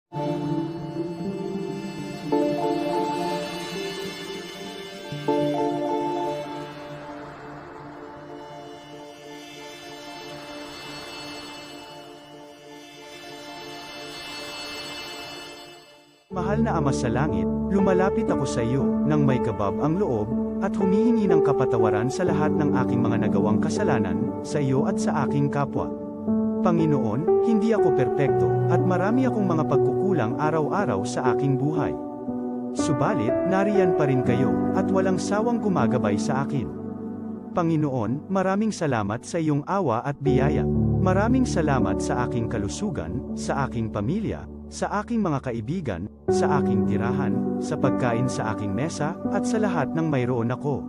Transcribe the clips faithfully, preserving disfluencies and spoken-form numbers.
Mahal na Ama sa Langit, lumalapit ako sa iyo nang may kabab ang loob, at humihingi ng kapatawaran sa lahat ng aking mga nagawang kasalanan, sa iyo at sa aking kapwa. Panginoon, hindi ako perpekto, at marami akong mga pagkukulang araw-araw sa aking buhay. Subalit, nariyan pa rin kayo, at walang sawang gumagabay sa akin. Panginoon, maraming salamat sa iyong awa at biyaya. Maraming salamat sa aking kalusugan, sa aking pamilya, sa aking mga kaibigan, sa aking tirahan, sa pagkain sa aking mesa, at sa lahat ng mayroon ako.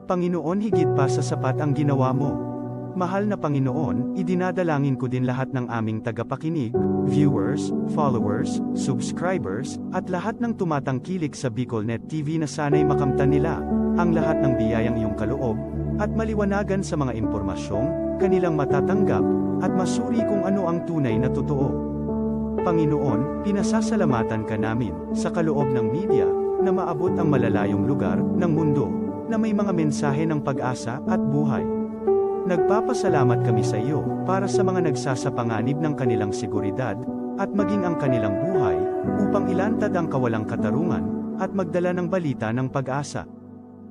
Panginoon, higit pa sa sapat ang ginawa mo. Mahal na Panginoon, idinadalangin ko din lahat ng aming tagapakinig, viewers, followers, subscribers, at lahat ng tumatangkilik sa BicolNet T V na sana'y makamtan nila ang lahat ng biyayang iyong kaloob at maliwanagan sa mga impormasyong kanilang matatanggap at masuri kung ano ang tunay na totoo. Panginoon, pinasasalamatan ka namin sa kaloob ng media na maabot ang malalayong lugar ng mundo na may mga mensahe ng pag-asa at buhay. Nagpapasalamat kami sa iyo para sa mga nagsasapanganib ng kanilang seguridad at maging ang kanilang buhay upang ilantad ang kawalang katarungan at magdala ng balita ng pag-asa.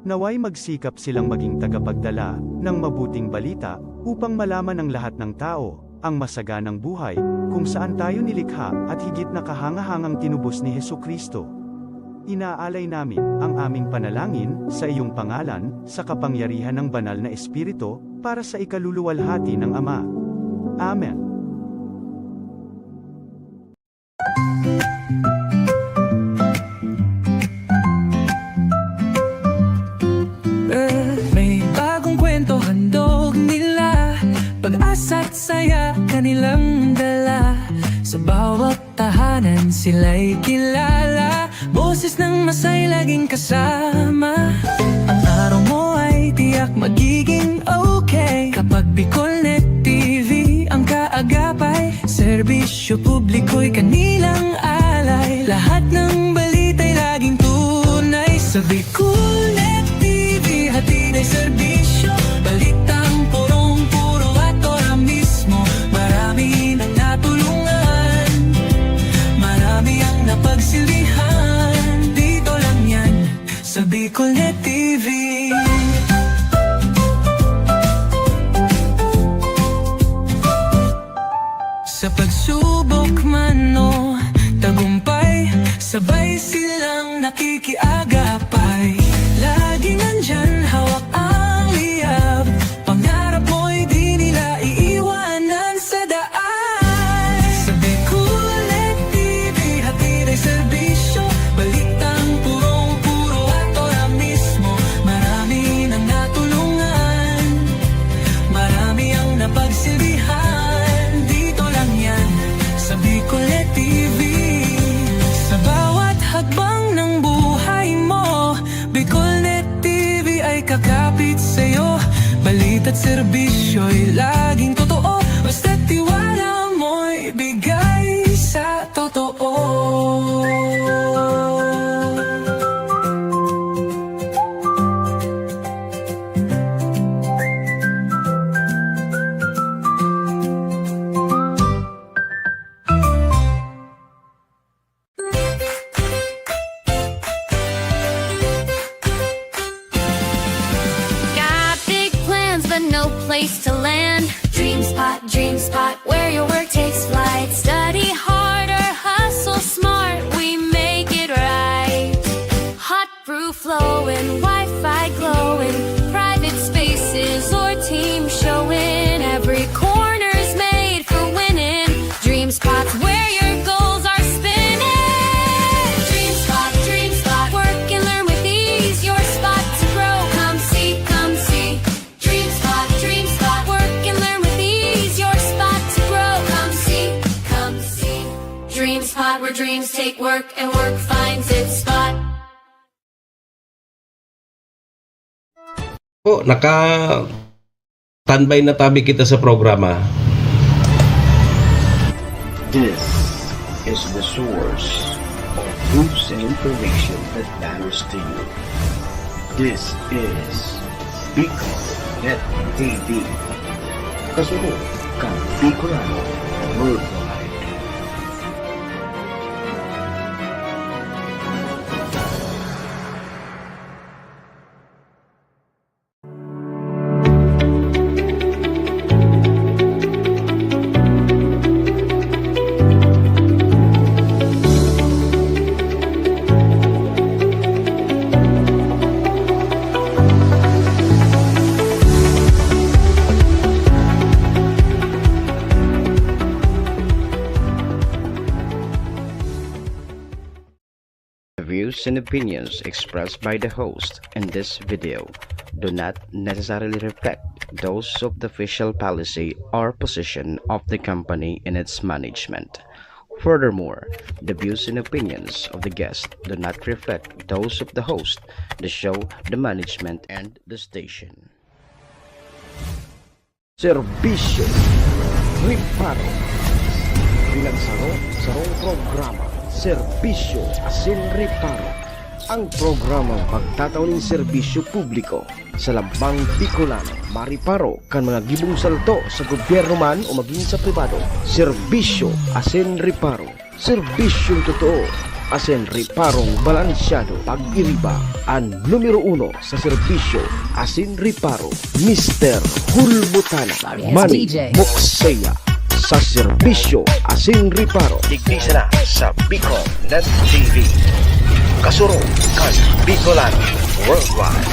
Nawa'y magsikap silang maging tagapagdala ng mabuting balita upang malaman ng lahat ng tao ang masaganang buhay kung saan tayo nilikha at higit na kahangahangang tinubos ni Jesu-Cristo. Inaalay namin ang aming panalangin sa iyong pangalan, sa kapangyarihan ng Banal na Espiritu, para sa ikaluluwalhati ng Ama. Amen. May bagong kwento handog nila, pag-asa't saya kanilang dala. Sa bawat tahanan sila'y kilala, boses ng masay laging kasama. Ang araw mo ay tiyak magiging okay kapag BicolNet T V ang kaagapay. Serbisyo publiko'y kanilang alay, lahat ng balita'y laging tunay. Sa BicolNet T V, hatid ay serbisyo, balitang purong-puro at ora mismo. Marami nang natulungan, marami ang napagsilbihan. Dito lang yan, sa BicolNet T V. Sa pagsubok man o tagumpay, sabay silang nakikiagapay. Laging nandyan, hawak ang liyab. Pangarap mo'y di nila iiwanan sa daan. Sa BicolNet T V, hatid ay serbisyo, balitang purong-puro at ora mismo. Marami nang natulungan, marami ang napagsilbihan. Dito lang yan, sa BicolNet T V. Sa bawat hakbang ng buhay mo, BicolNet T V ay kakapit sa'yo. Balita't serbisyo'y laging totoo, basta't tiwala mo'y bigay sa totoo. Got big plans, but no place to land. DreamSpot, DreamSpot, where your work takes flight. Study hard or hustle smart, we make it right. Hot brew flowing, Wi-Fi glowing, private spaces or team showing. Every corner's made for winning. DreamSpot's where your goals are spinning. DreamSpot, DreamSpot, work and learn with ease. Your spot to grow. Come see, come see. DreamSpot, DreamSpot, work and learn with ease. Your spot to grow. Come see, come see. DreamSpot, where dreams take work and work finds its spot. Po, naka-standby na tabi kita sa programa. This is the source of news and information that matters to you. This is Bicol Net T V. Kasunod kan Bicolano Worldwide. The views and opinions expressed by the host in this video do not necessarily reflect those of the official policy or position of the company and its management. Furthermore, the views and opinions of the guest do not reflect those of the host, the show, the management, and the station. Serbisyo, reparo. Bilang saro, sarong programa, serbisyo asin reparo. Ang programang magtatao nin serbisyo publiko sa lambang Bicolano, mareparo kan mga gibong salto sa gobyerno man o magin sa pribado. Serbisyo asin reparo. Serbisyong totoo asin reparong balansyado. Pag-iriba, an numero uno sa serbisyo asin reparo, Mister Hulbutana, Manny Mokseya, sa serbisyo asin reparo. Digdi sana sa Bicol Net T V. Kasurog kan Bicolano Worldwide.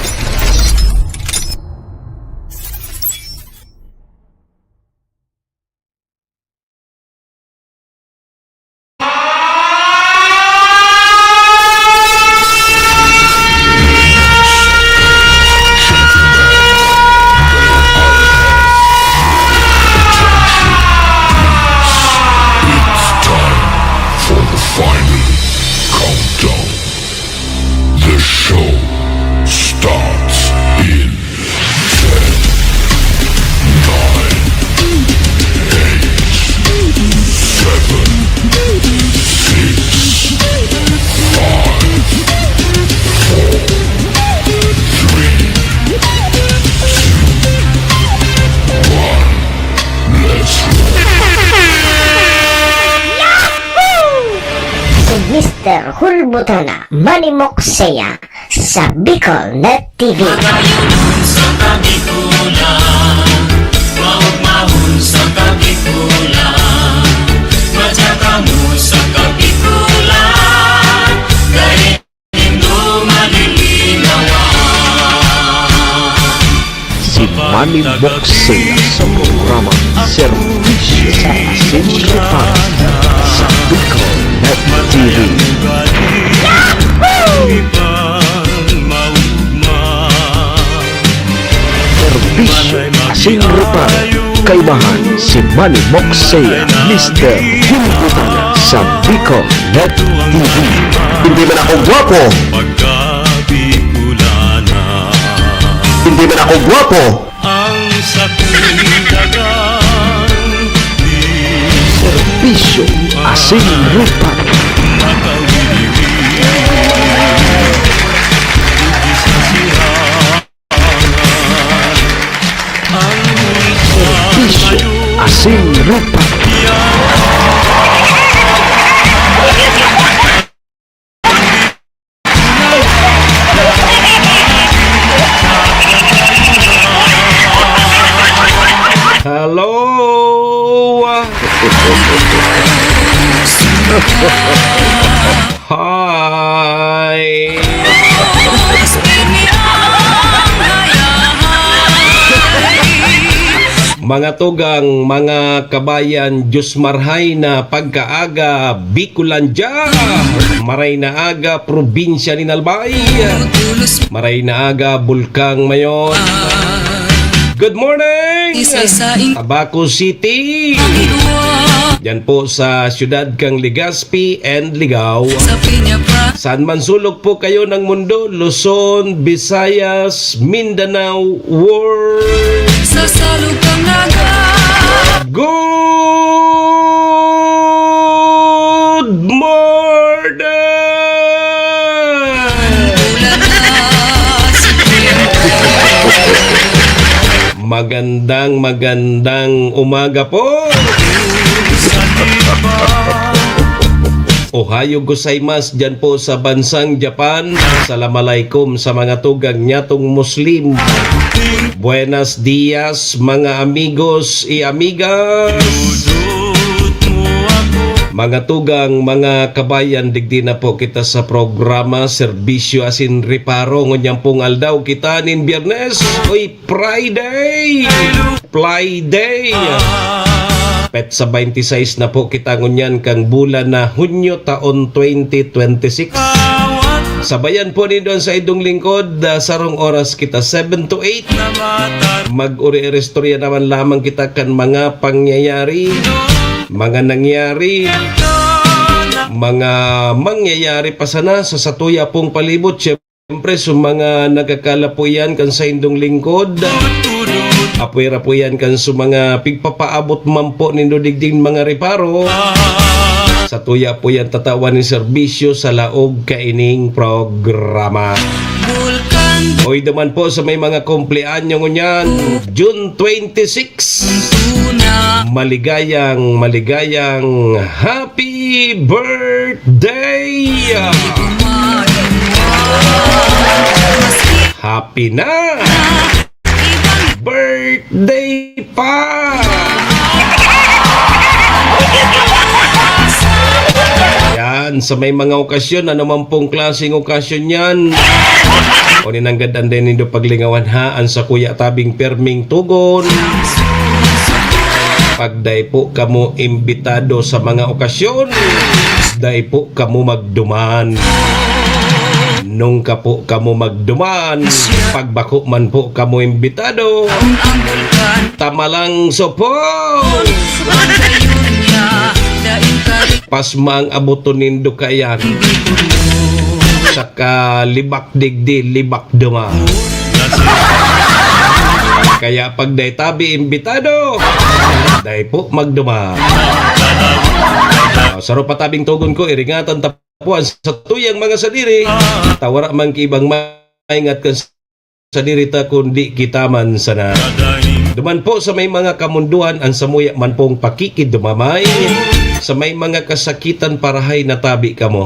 It's time for the final countdown. The show starts in ten, nine, eight, seven, six, five, four, three, two, one. Let's go! Si Mister Hulbutana, Manny Mokseya, sa Bicol Net T V. Magayunon sa Kabikulan, maugmahon sa Kabikulan, matsaka mo sa Kabikulan, dahil nindo malilinawan. Si Manny Mokseya sa programa Serbisyo asin Reparo sa Bicol Net T V. Serbisyo asin reparo, kaibahan si Manny Mokseya, Mister Hulbutana sa Bicol Net T V. Hindi man ako gwapo. Hindi man ako gwapo. Ang sakong dagang Serbisyo asin reparo. Serbisyo asin reparo. Hello! Hi! Mga tugang, mga kabayan, Diyos marhay na pagkaaga, Bicolandia! Maray na aga, probinsya nin Albay! Maray na aga, Bulkang Mayon! Good morning! Tabaco City! Diyan po sa siyudad kang Legazpi and Ligao. Saan man sulok po kayo ng mundo, Luzon, Visayas, Mindanao, World. Sa salog kang naga. Good Magandang, magandang umaga po. Ohayo gozaimasu dyan po sa bansang Japan. Assalamualaikum sa mga tugang nyatong Muslim. Buenos dias, mga amigos y amigas. Mga tugang, mga kabayan, digdi na po kita sa programa Serbisyo asin Reparo. Ngunyan pong aldaw kita nin Biyernes. Uy, Friday! Friday! Petsa twenty-six na po kita ngunyan kang bulan na Hunyo taon twenty twenty-six. Sabayan po nindo an saindong lingkod, ah, sarong oras kita, seven to eight. Mag-uri-iristorya naman lamang kita kan mga pangyayari, mga nangyari, mga mangyayari pa sana sa satuya pong palibot. Siyempre, sa mga nagkakalapo yan kan saindong lingkod, apwera po yan kan sa mga pigpapaabot man po nindo digding mga reparo, satuya po yan tatawan nin serbisyo sa laog kaining programa. Oy, duman po sa may mga kumpleanyo ngunyan, June twenty-six. Maligayang, maligayang happy birthday! Happy na! Birthday pa! Yan, sa may mga okasyon, ano man pong klaseng okasyon yan, kunin ang gad-an din nindo paglingawan ha, an sakuya tabing pirming tugon. Pag dai po kamo imbitado sa mga okasyon, dai po kamo magduman. Nung ka po kamo magduman, pag bako man po kamo imbitado, tama lang supon. Pasma ang aboton nindo kaiyan. Saka libak digdi, libak duma. Kaya pag dai tabi imbitado, dai po magduma. Ah, saro pa tabing tugon ko, iringatan ta po an satuyang mga sadiri. Ta wara man ki ibang maingat kan sadiri ta kundi kita man sana. Duman po sa may mga kamundohan, an samuya man pong pakikidumamay, sa may mga kasakitan, parahay na tabi kamo.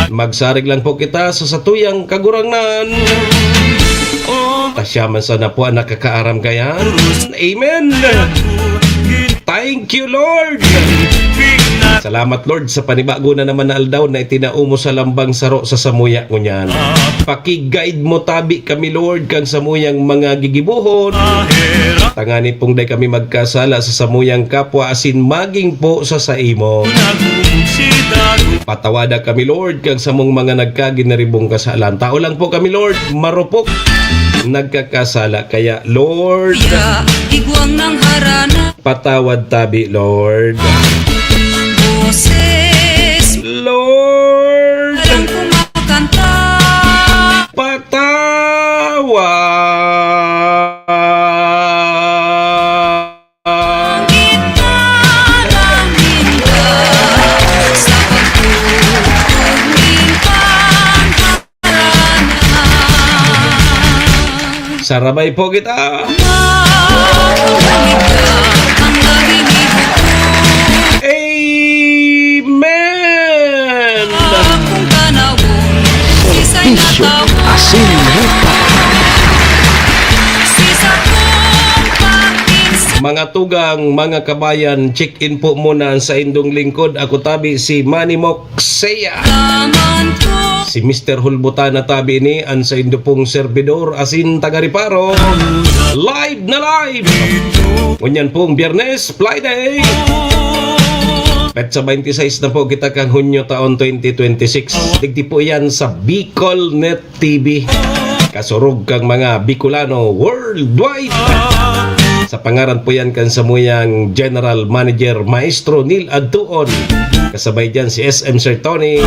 Magsarig lang po kita sa satuyang Kagurangnan. Ta siya man sana po an nakakaaram kaiyan. Amen. Thank you, Lord. Salamat, Lord, sa panibago na naman na aldaw na itinao mo sa lambang saro sa samuya ngunyan. Paki-guide mo tabi kami, Lord, kan samuyang mga gigibohon. Tanganing pong dai kami magkasala sa samuyang kapwa asin maging po sa saimo. Patawada kami, Lord, kan samong mga nagkaginaribong kasalan. Tao lang po kami, Lord, marupok, nagkakasala. Kaya, Lord, Ya, igwang ng harana. Patawad tabi, Lord. Boses. Lord. Walang kumakanta. Patawad. Kita lang ninda sa pagtutugming pangharana. Sarabay po kita. Mabuhay ka, ang naginibo ko. Amen. Akong tanawon, kisay na Bisyo tawon. Asin Rupa. Si sakong pakinsa. Mga tugang, mga kabayan, check-in po muna ang saindong lingkod. Ako tabi si Manny Moxea. Daman ko. Si Mister Hulbutana tabi ni an saindo pong servidor asin taga-reparo. Live na live! Ngunyan pong Biyernes, Friday. Petsa twenty-six na po kita kang Hunyo taon twenty twenty-six. Digdi po yan sa Bicol Net T V. Kasurog kang mga Bicolano worldwide. Sa pangaran po yan kan samuyang General Manager, Maestro Neil Adtuon. Kasabay dyan si S M Sir Tony.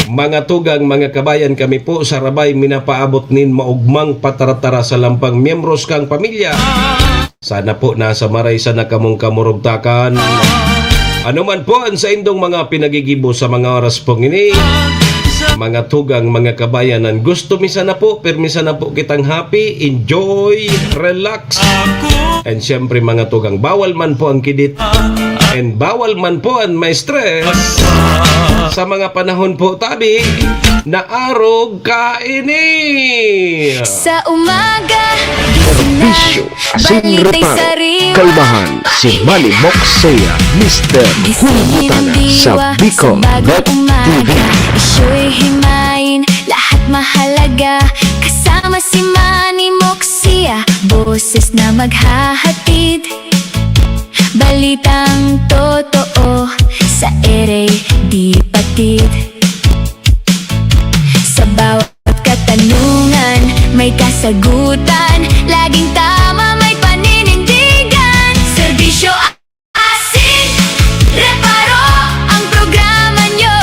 Mga tugang, mga kabayan, kami po sa Rabay minapaabot nin maugmang pataratara sa lampang miyembros kang pamilya. Sana po nasa maray sana kamong kamurugtakan. Ano man po ang saindong mga pinagigibo sa mga oras pong ini, Mga tugang, mga kabayanan, gusto mi sana po, pirmi sana po kitang happy, enjoy, relax. And syempre, mga tugang, bawal man po ang kidit. And bawal man po ang ma-stress sa mga panahon po, tabi, na arog kaini. Sa umaga, gising na, Serbisyo, asin balita'y reparo, sariwa. Kalmahan, si Manny Moxea, Mister Gising Hulmutana, sa diwa, Bicol sa bagong Net umaga. T V. Isyo'y himayin, lahat mahalaga. Kasama si Manny Moxea, boses na maghahatid. Balitang totoo, sa ere di patid. Sa bawat katanungan, may kasagutan. Laging tama, may paninindigan. Serbisyo asin reparo ang programa nyo.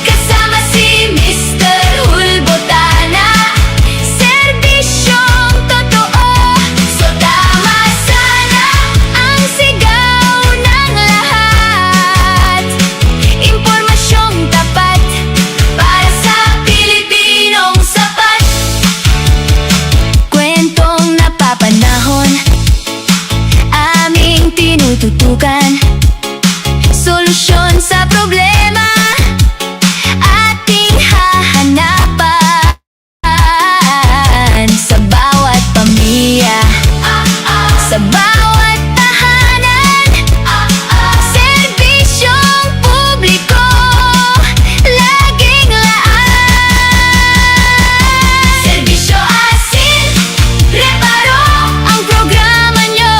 Kasama si Mister Hulbotana. Serbisyong totoo. So tama sana ang sigaw ng lahat. Impormasyong tapat para sa Pilipinong sapat. Kwentong napapanahon, aming tinututukan. Solusyon sa problema, ating hahanapan. Sa bawat pamilya, sa bawat tahanan, serbisyong publiko, laging laan. Serbisyo asin reparo ang programa nyo.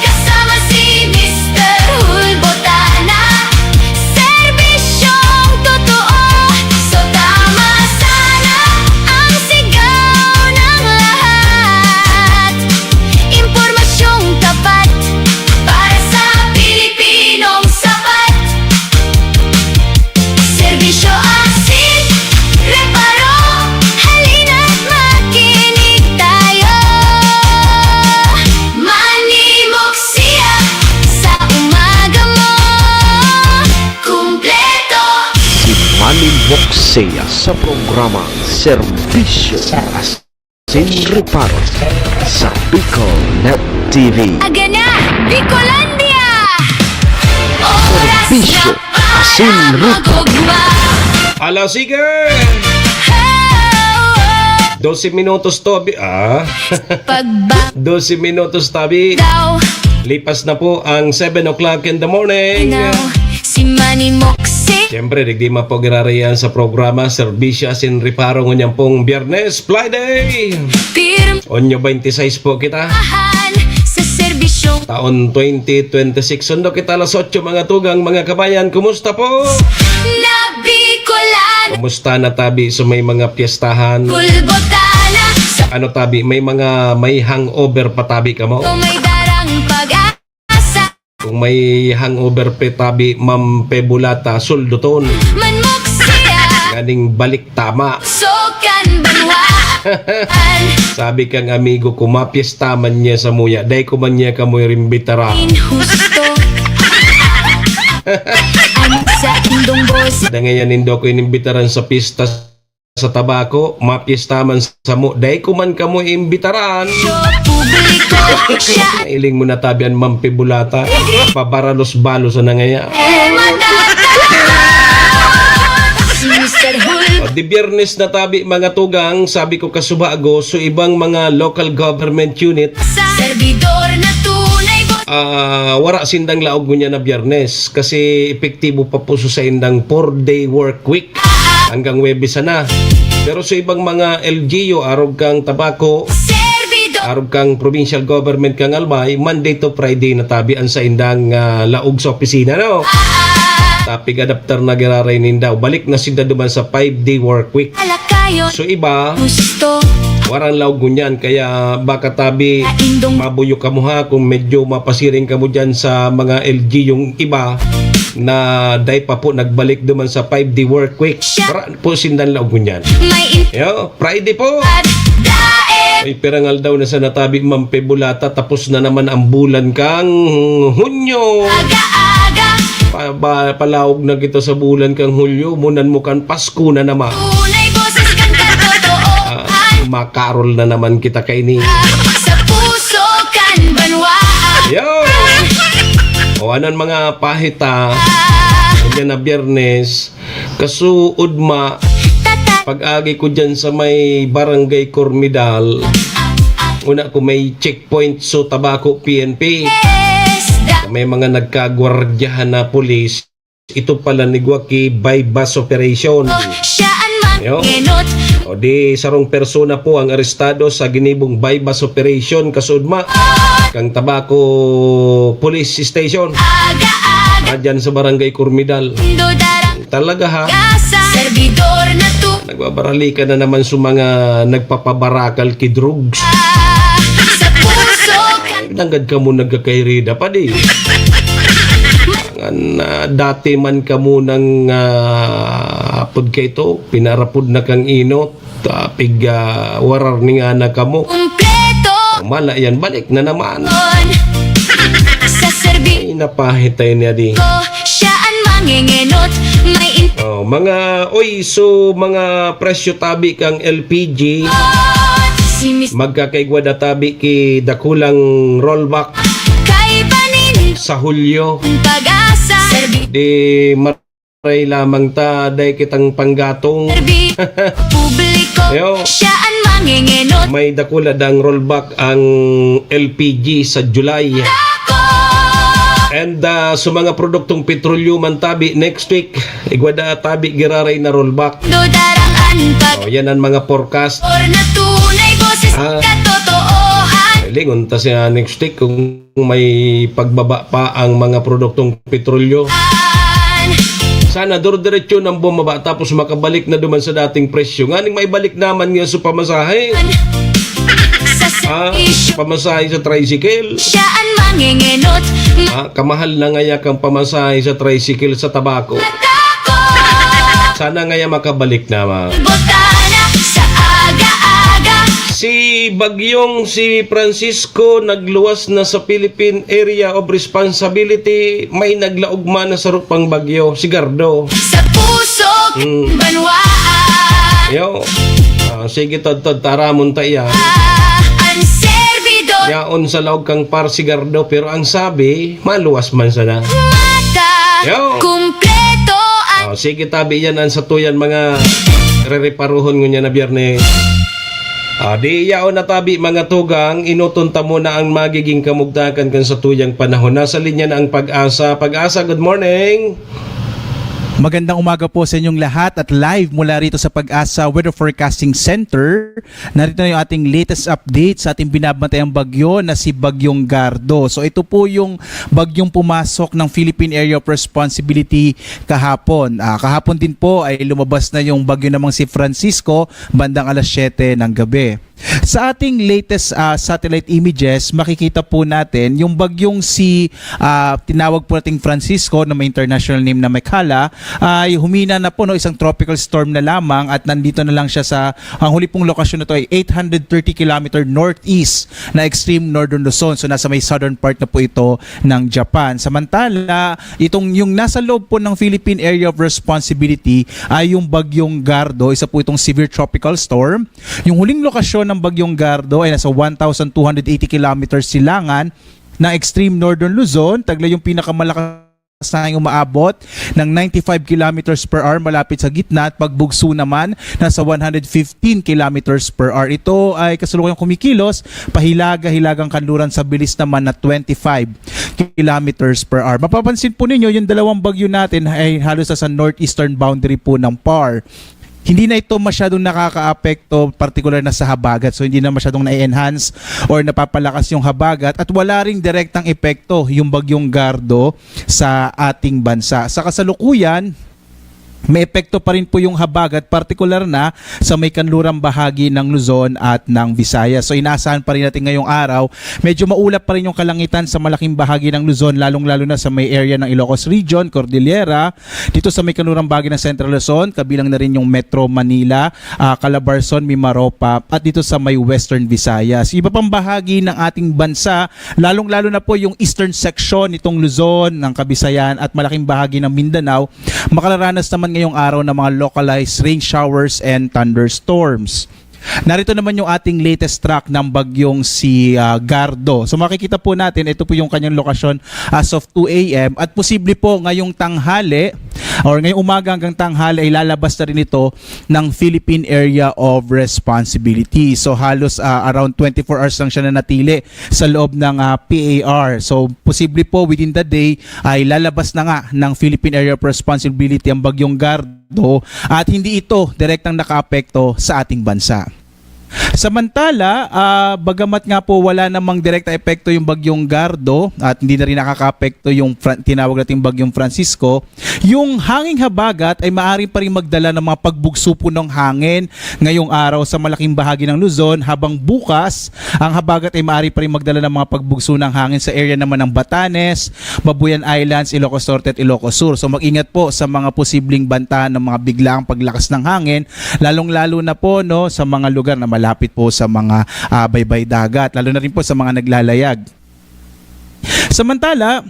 Kasama si Mister Hulbotana. Serbisyong totoo. So tama sana ang sigaw ng lahat. Impormasyong tapat para sa Pilipinong sapat. Serbisyo asin reparo. Halina't makinig tayo. Manimok siya sa umaga mo. Kumpleto. Si Manny Moxea sa programa Serbisyo Asin Reparo sa Bicol Net T V. Aga na, Bicolandia! Oras Serbisyo na para Asin Reparo. Magugma. Ala, sige! Dose minutos to, abi-, ah. Pagba- Dose minutos, tabi. Daw. Lipas na po ang seven o'clock in the morning. Now, si Manny Moxie. Siyempre, digdi mapagirarayan sa programa, Serbisyo Asin Reparo, ngunyan pong Biyernes, Friday. Pirm- Onyo twenty-six po kita. Ahan sa serbisyo. Taon twenty twenty-six. Sundo kita alas otso, mga tugang, mga kabayan. Kumusta po? Na Bicolan. Kumusta na tabi sa may mga piyestahan? Kulbotana. Sa Ano tabi? May mga, may hangover pa tabi kamo? Kung may darang pag-asa. Kung may hangover pe tabi, Ma'am Pebulata, sulduton. Manmok siya. Nganing balik tama. Sokan banwaan. Sabi kang amigo ko, mapiyesta man niya samuya, dai ko man niya kamo inimbitaran. Inhusto. Ang sa indong boss. Dangayan nindo ko inimbitaran sa pista sa tabako, mapiyesta man samo, dai ko man kamo imbitaran. Show publiko siya. Iling mo na tabi an Ma'am Pebulata. Pabaralos-balos na ngaya. Eh, matatawa. Si Mister Hul- O, di Biyernes na tabi, mga tugang, sabi ko kasubago, so ibang mga local government unit, Sa servidor na tunay, boss. Ah, wara sindang laog ngunyan na Biyernes kasi epektibo pa po sa saindang four-day work week. Hanggang Huwebes sana. Pero sa ibang mga L G U, arog kang tabako, Servidor. Arog kang provincial government kang Albay, Monday to Friday na tabi an saindang, ah, laog sa opisina, no? Tapig adapter na giraray ninda. Balik na sinda duman sa five-day work week. Alakayon. So iba, Gusto. Warang laog ngunyan, kaya baka tabi, Kaindong. Mabuyo kamo ha, kung medyo mapasiring kamo dyan sa mga L G yung iba na dai pa po nagbalik duman sa five-day work week. Siya. Wara po sindan laog ngunyan. May in- Yo, Friday po. Dae. Ay, pirangal daw na sa natabi, Ma'am Pebulata, tapos na naman ang bulan kang Hunyo. Aga-aga. ah, ba, palaog na kita sa bulan kang Hulyo, munan mo kan Pasko na naman. Tunay boses kan katotoohan. Ah, makarol na naman kita kaini. Sa puso kan banwaan. Yo! O, anan mga pahita, ganyan na Biyernes, kasuod ma, pag-agi ko dyan sa may Barangay Cormidal, una ko may checkpoint so Tabaco P N P. May mga nagkagwardyahan na pulis. Ito pala nigwa ki buy-bust operation. Siya an Yo. mangenot. O di, sarong persona po ang arestado sa ginibong buy-bust operation, kasudma, kang Tabaco Police Station. Aga-aga. Ah, dyan sa Barangay Cormidal. Indo darang Talaga, ha? Gasa. Servidor na tu. Nagbabaralikan na naman sa mga nagpapabarakal ki drugs. Sa puso ka. Ay, nanggad ka mo nagkakairida pa, di? Ngan, ah, dati man kamo nang, ah, apod kay to, pinarapod na kang inot, ah, pig, ah, warar ni nga na kamo. Kumpleto. Mala yan, balik na naman. Sa serbi- Ay, napahitay niya di. Ko, siya an mangengenot, may in- Oh, mga, oy, so, mga presyo tabi kang L P G, Si Miss magkakaigwa da tabi ki dakulang rollback. Kay panin- Sa Hulyo. Pag-asa. Serbi- Di maray lamang ta, day kitang panggatong. Serbi- Publiko. Yo. Siya an mangengenot. May dakula dang rollback ang L P G sa July. Ako. And, ah, sa mga produktong petrolyo man tabi, next week, igwa da tabi giraray na rollback. Do darang an pag- Oh, yan ang mga forecast. Or na tunay boses Ah. katotoohan. Lingon ta siya next week kung may pagbaba pa ang mga produktong petrolyo. Sana duro-diretso nang bumaba tapos makabalik na duman sa dating presyo. Nganing maibalik naman nga sa pamasahe. Sa Ah, serbisyo. Pamasahe sa tricycle. Siya an mangengenot. Ah, kamahal na ngaya kang pamasahe sa tricycle sa Tabaco. Matako. Sana ngaya makabalik na, ma. Botana sa aga-aga. Si Bagyong si Francisco nagluwas na sa Philippine Area of Responsibility, may naglaog man na saro pang bagyo, si Gardo. Sa puso Mm. banwaan. Yo. Ah, sige, tadtad, taramon ta iya. An servidor. Yaon sa laog kang par si Gardo, pero ang sabi, maluwas man sana. Mata, Yo. kumpleto ang Oh, sige, tabi yan, ang satuyan, mga rereparohon ngunyan na Biyernes. Ah, di yaon na tabi, mga tugang, inoton ta muna ang magiging kamugtakan kan satuyang panahon. Nasa linya na ang Pag-asa. Pag-asa, good morning. Magandang umaga po sa inyong lahat at live mula rito sa Pag-asa Weather Forecasting Center. Narito na yung ating latest update sa ating binabantayang bagyo na si Bagyong Gardo. So ito po yung bagyong pumasok ng Philippine Area of Responsibility kahapon. Ah, kahapon din po ay lumabas na yung bagyo namang si Francisco bandang alas siyete ng gabi. Sa ating latest, ah, satellite images, makikita po natin yung bagyong si, ah, tinawag po nating Francisco na may international name na Mekhala, ay humina na po, no, isang tropical storm na lamang at nandito na lang siya sa, ang huli pong lokasyon na to ay eight hundred thirty kilometer northeast na extreme northern Luzon. So nasa may southern part na po ito ng Japan. Samantala, itong yung nasa loob po ng Philippine Area of Responsibility ay yung bagyong Gardo, isa po itong severe tropical storm. Yung huling lokasyon ng Bagyong Gardo ay nasa one thousand two hundred eighty kilometers silangan ng extreme northern Luzon. Taglay yung pinakamalakas na yung umaabot ng ninety-five kilometers per hour malapit sa gitna at pagbugso naman nasa one hundred fifteen kilometers per hour. Ito ay kasalukuyang kumikilos pahilaga-hilagang kanluran sa bilis naman na twenty-five kilometers per hour. Mapapansin po ninyo, yung dalawang bagyo natin ay halos sa northeastern boundary po ng par. Hindi na ito masyadong nakakaapekto, partikular na sa habagat. So, hindi na masyadong na-enhance or napapalakas yung habagat at wala ring direktang epekto yung Bagyong Gardo sa ating bansa. Sa kasalukuyan, may epekto pa rin po yung habagat, partikular na sa may kanlurang bahagi ng Luzon at ng Visayas. So, inaasahan pa rin natin ngayong araw, medyo maulap pa rin yung kalangitan sa malaking bahagi ng Luzon, lalong-lalo na sa may area ng Ilocos Region, Cordillera, dito sa may kanlurang bahagi ng Central Luzon, kabilang na rin yung Metro Manila, ah, Calabarzon, Mimaropa, at dito sa may Western Visayas. Iba pang bahagi ng ating bansa, lalong-lalo na po yung eastern section nitong Luzon, ng Kabisayan at malaking bahagi ng Mindanao, makararanas naman ngayong araw ng mga localized rain showers and thunderstorms. Narito naman yung ating latest track ng bagyong si, ah, Gardo. So, makikita po natin, ito po yung kanyang lokasyon as of two a m, at posible po ngayong tanghali or ngayong umaga hanggang tanghali ay lalabas na rin ito ng Philippine Area of Responsibility. So, halos, ah, around twenty-four hours lang siya nanatili sa loob ng, ah, P A R. So, posible po within the day ay lalabas na nga ng Philippine Area of Responsibility ang bagyong Gardo at hindi ito direktang nakaapekto sa ating bansa. Samantala, ah, bagamat nga po wala namang direkta epekto yung bagyong Gardo at hindi na rin nakakaapekto yung Fran- tinawag nating bagyong Francisco, yung hanging habagat ay maaari pa rin magdala ng mga pagbugso po ng hangin ngayong araw sa malaking bahagi ng Luzon, habang bukas, ang habagat ay maaari pa rin magdala ng mga pagbugso ng hangin sa area naman ng Batanes, Mabuyan Islands, Ilocos Norte at Ilocos Sur. So, mag-ingat po sa mga posibleng banta ng mga biglaang paglakas ng hangin, lalong-lalo na po, no, sa mga lugar na malapit po sa mga, ah, baybay dagat, lalo na rin po sa mga naglalayag. Samantala,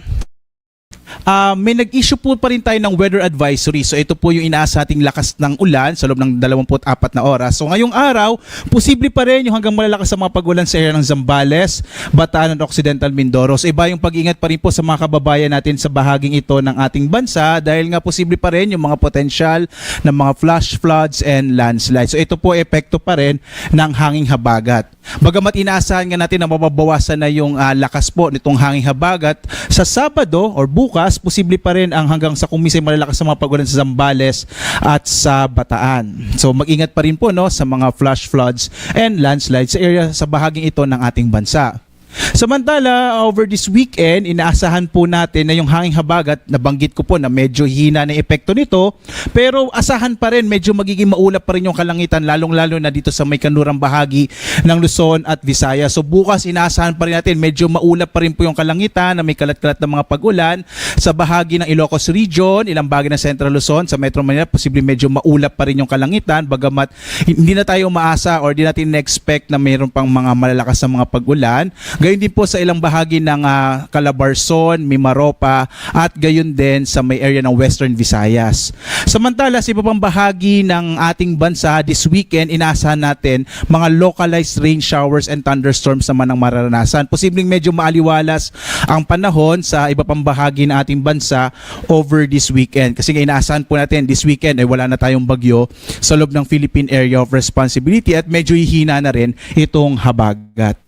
ah, may nag-issue po pa rin tayo ng weather advisory. So, ito po yung inaasa nating lakas ng ulan sa loob ng dalawampu't apat na oras. So, ngayong araw, posible pa rin yung hanggang malalakas sa mga pag-ulan sa area ng Zambales, Bataan at Occidental Mindoro. So, iba yung pag-ingat pa rin po sa mga kababayan natin sa bahaging ito ng ating bansa dahil nga posible pa rin yung mga potensyal na mga flash floods and landslides. So, ito po epekto pa rin ng hanging habagat. Bagamat inaasahan nga natin na mababawasan na yung, ah, lakas po nitong hanging habagat, sa Sabado or bukas, posible pa rin ang hanggang sa kuminsay malalakas na mga pag-ulan sa Zambales at sa Bataan. So, mag-ingat pa rin po, no, sa mga flash floods and landslides sa area, sa bahaging ito ng ating bansa. Samantala, over this weekend, inaasahan po natin na yung hanging habagat, nabanggit ko po na medyo hina na epekto nito, pero asahan pa rin, medyo magiging maulap pa rin yung kalangitan, lalong-lalo na dito sa may kanlurang bahagi ng Luzon at Visayas. So, bukas, inaasahan pa rin natin, medyo maulap pa rin po yung kalangitan na may kalat-kalat na mga pag-ulan sa bahagi ng Ilocos Region, ilang bahagi ng Central Luzon, sa Metro Manila, posibleng medyo maulap pa rin yung kalangitan, bagamat hindi na tayo umaasa or di natin na-expect na mayroon pang mga malalakas na mga pag-ulan. Gayon din po sa ilang bahagi ng, ah, Calabarzon, Mimaropa, at gayon din sa may area ng Western Visayas. Samantala, sa iba pang bahagi ng ating bansa, this weekend, inaasahan natin mga localized rain showers and thunderstorms naman ang mararanasan. Posibleng medyo maaliwalas ang panahon sa iba pang bahagi ng ating bansa over this weekend. Kasi nga, inaasahan po natin, this weekend ay wala na tayong bagyo sa loob ng Philippine Area of Responsibility at medyo hihina na rin itong habagat.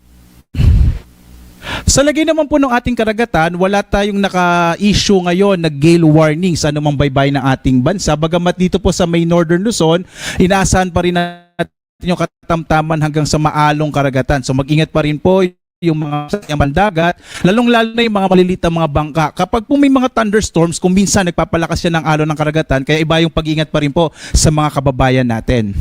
Sa lagay naman po ng ating karagatan, wala tayong naka-issue ngayon na gale warning sa anumang baybay ng ating bansa. Bagamat dito po sa may Northern Luzon, inaasahan pa rin natin yung katamtaman hanggang sa maalong karagatan. So, mag-ingat pa rin po yung mga sasakyang pandagat, lalong-lalo na yung mga maliliit na mga bangka. Kapag po may mga thunderstorms, kung minsan nagpapalakas yan ng alon ng karagatan, kaya iba yung pag-ingat pa rin po sa mga kababayan natin.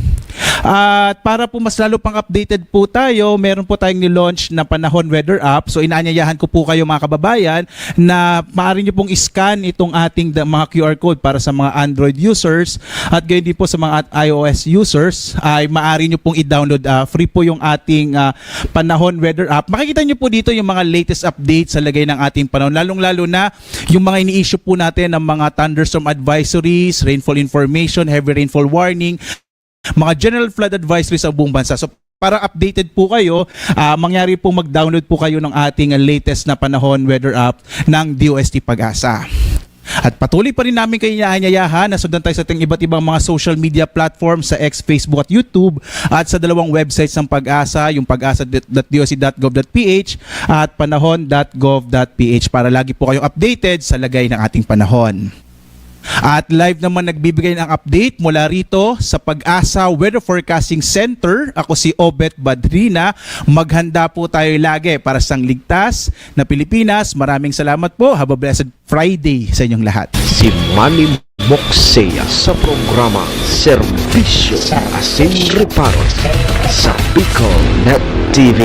At para po mas lalo pang updated po tayo, meron po tayong ni-launch na Panahon Weather App. So, inaanyayahan ko po kayo, mga kababayan, na maaari nyo pong i-scan itong ating da- mga Q R code para sa mga Android users at gayon din po sa mga at-, I O S users ay maaari nyo pong i-download. Ah, free po yung ating, ah, Panahon Weather App. Makikita nyo po dito yung mga latest updates sa lagay ng ating panahon, lalong-lalo na yung mga ini-issue po natin ng mga thunderstorm advisories, rainfall information, heavy rainfall warning, mga general flood advisory sa buong bansa. So, para updated po kayo, ah, mangyari pong mag-download po kayo ng ating latest na Panahon Weather App ng D O S T PAGASA. At patuloy pa rin namin kayo inaanyayahan na sundan tayo sa ating iba't ibang mga social media platforms, sa X, Facebook at YouTube, at sa dalawang websites ng PAGASA, yung pagasa dot D O S T dot gov dot P H at panahon dot gov dot P H, para lagi po kayong updated sa lagay ng ating panahon. At live naman nagbibigay ng update mula rito sa PAGASA Weather Forecasting Center. Ako si Obet Badrina. Maghanda po tayo lagi para sa ligtas na Pilipinas. Maraming salamat po. Have a blessed Friday sa inyong lahat. Si Manny Moksea sa programa Serbisyo Asin Reparo sa Bicol Net T V.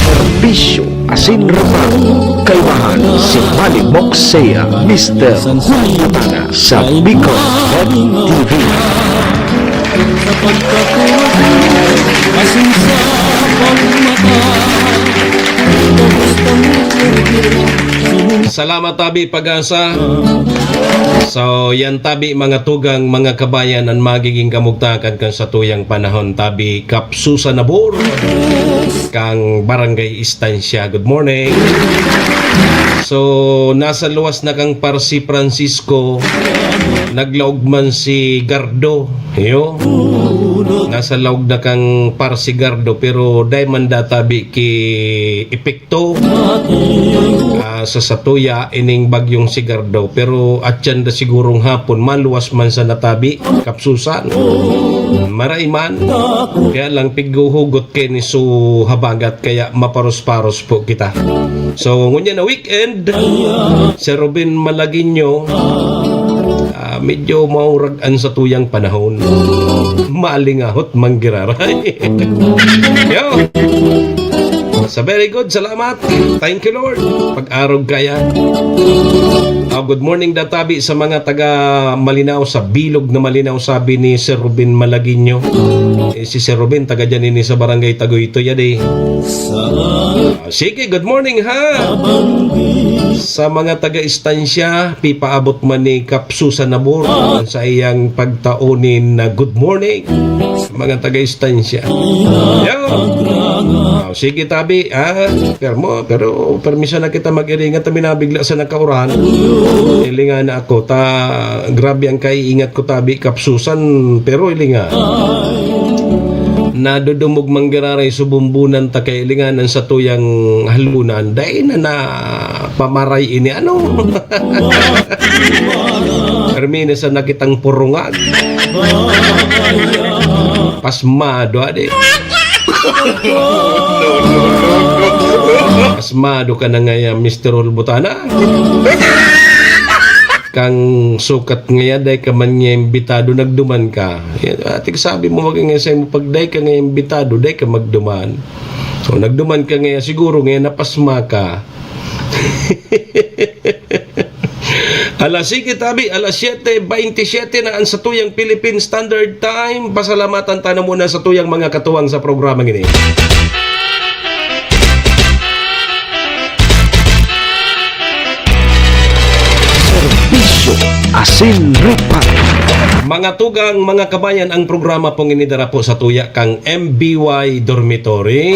Serbisyo Asin Reparo, kaibahan si Mali Moksea, Mister Hulbutana sa Bicol Net T V. Sa pagkakuha, asin sa pagmata, ito gustong pwede. Salamat, tabi, Pag-asa. So, yan, tabi, mga tugang, mga kabayan, an magiging kamugtakan kan satuyang panahon, tabi, Kap Susan Nabor, kan Barangay Estancia. Good morning. So, nasa luwas na kan Par si Francisco, naglaog man si Gardo. Iyo. Nasa laog na kan Par si Gardo, pero dai man da tabi ki epekto, ah, sa satuya ining bagyong si Gardo. Pero atyan da sigurong hapon, maluwas man sana, tabi, Kap Susan. Maray man. Kaya lang, pighuhugot kaini sa habagat, kaya maparos-paros po kita. So, ngunyan na weekend, si Ruben Malagueño, ah, medyo maurag an satuyang panahon. Malingahot manggiraray. Yo! So, very good. Salamat. Thank you, Lord. Pag-arog kaya. Ah, good morning, da tabi, sa mga taga Malinao, sa bilog na Malinao, sabi ni Sir Ruben Malagueño. Eh, si Sir Ruben, taga dyan ini sa Barangay Tagoytoy, yan eh. Ah, sige, good morning, ha? Sa mga taga-Estancia, pipaabot man ni Kap Susan Nabor sa iyang pagtaonin na good morning. Sa mga taga-Estancia. Yo! Ah, sige, tabi, ha? Pero mo, pero permiso na kita mag-iringan, ta minabigla sa nakauran. Ilinga na ako, ta grabe ang kaiingat ko, tabi, Kap Susan, pero ilinga. Nadudumog manggiraray subumbunan ta kay ilingan an satuyang halunan. Dai na na pamaray ini, ano? Permi na sa nakitang purungan. Pasmado, adi. Pasmado ka na ngaya, Mister Hulbutana. Kang sukat ngaya, dai ka man niya imbitado, nagduman ka. Yan, ati, sabi mo, magingay sa'yo mo, pag dai ka ngaya imbitado, dai ka magduman. So, nagduman ka ngaya, siguro ngaya napasma ka. Alas sige, tabi, alas siyete bentisiete na ang satuyang Philippine Standard Time. Pasalamatan ta na muna satuyang mga katuwang sa programa ngini. Serbisyo asin reparo. Mga tugang, mga kabayan, ang programa pong inidara po sa tuya kang M B Y Dormitory.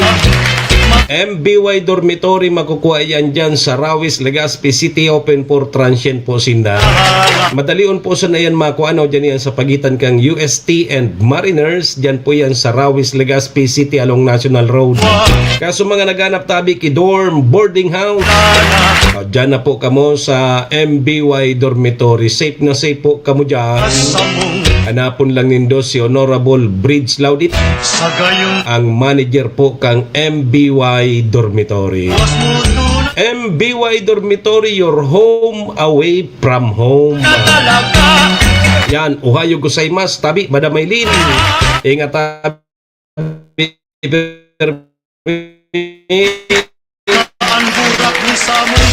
M B Y Dormitory, makukuha yan dyan sa Rawis, Legazpi City, open for transient po sinda. Madalion po sana yan makuha, ano, dyan yan sa pagitan kang U S T and Mariners, dyan po yan sa Rawis, Legazpi City along National Road. Kaso mga naghanap tabi ki dorm, boarding house, ah, dyan na po kamo sa M B Y Dormitory. Safe na safe po kamo dyan. Hanapon lang nindo si Honorable Bridge Laudit, ang manager po kang M B Y Dormitory. M B Y Dormitory, your home away from home. Yan, ohayo gozaimasu, tabi, Madam Maylin. Ingat, tabi,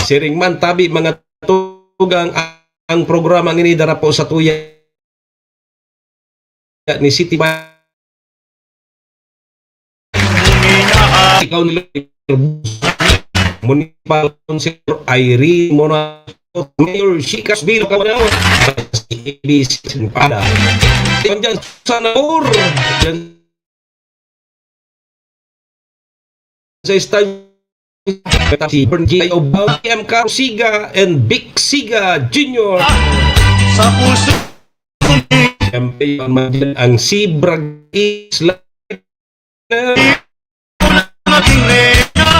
siring man, tabi, mga tugang, ang programa ngini dara po sa tuya ni City Ma-, ikaw ni Municipal Councilor Irene Monaco, Mayor Chicas Bilo Cabanao, si A B C Pada. Diyan sa Nabor, diyan sa Estancia, si Bernie G I Obao, M Caro Siga, and Vic Siga Junior. Sa puso. Siyempre, ang mga dyan, ang Sibra Isla.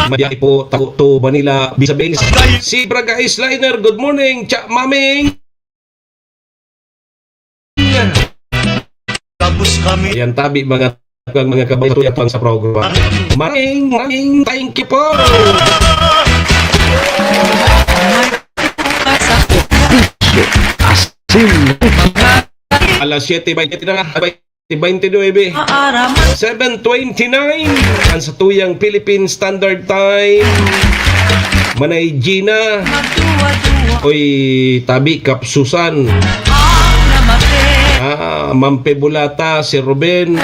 Madiay po, Tago to Manila, Bisa Benis. Sibra Guys Liner, good morning, Cha Maming. Tapos kami. Ayan, tabi, mga kang mga kabay sa tuyang sa programa. Maraming, maraming thank you po! Asin. Alas siyete baynte na, baynte nuebe. Seven twenty-nine, ang sa tuyang Philippine Standard Time. Manay Gina. Oy, tabi, Kap Susan. Ah, Ma'am Pebulata, si Ruben.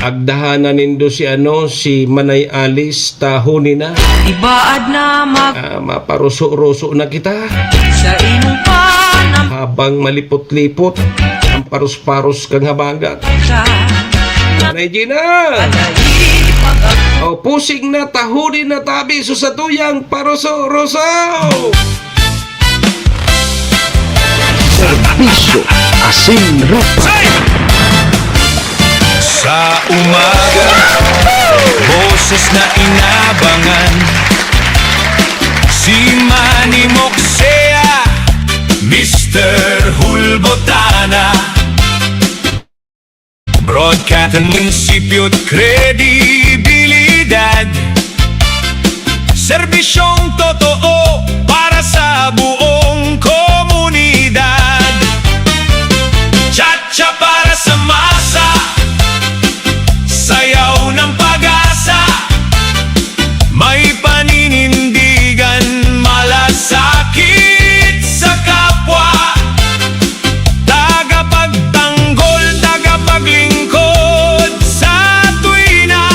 Agdahan na nindo si ano, si Manay Alice, tahoni na. Ibaad na mag- Ah, maparuso-ruso na kita. Sa imong panam- Habang malipot-lipot, ang paros-paros kang habagat. Manay Gina! O, pusing na, tahoni na tabi, so sa tuyang paruso-ruso! Serbisyo asin rupa. Sa umaga, boses na inabangan. Si Manny Moksea, Mister Hulbotana. Broadcast ng prinsipyo at kredibilidad. Serbisyong totoo para sa buong komunidad. Cha-cha para sa masa, sayaw ng pag-asa. May paninindigan, malasakit sa kapwa. Tagapagtanggol, tagapaglingkod sa tuwina.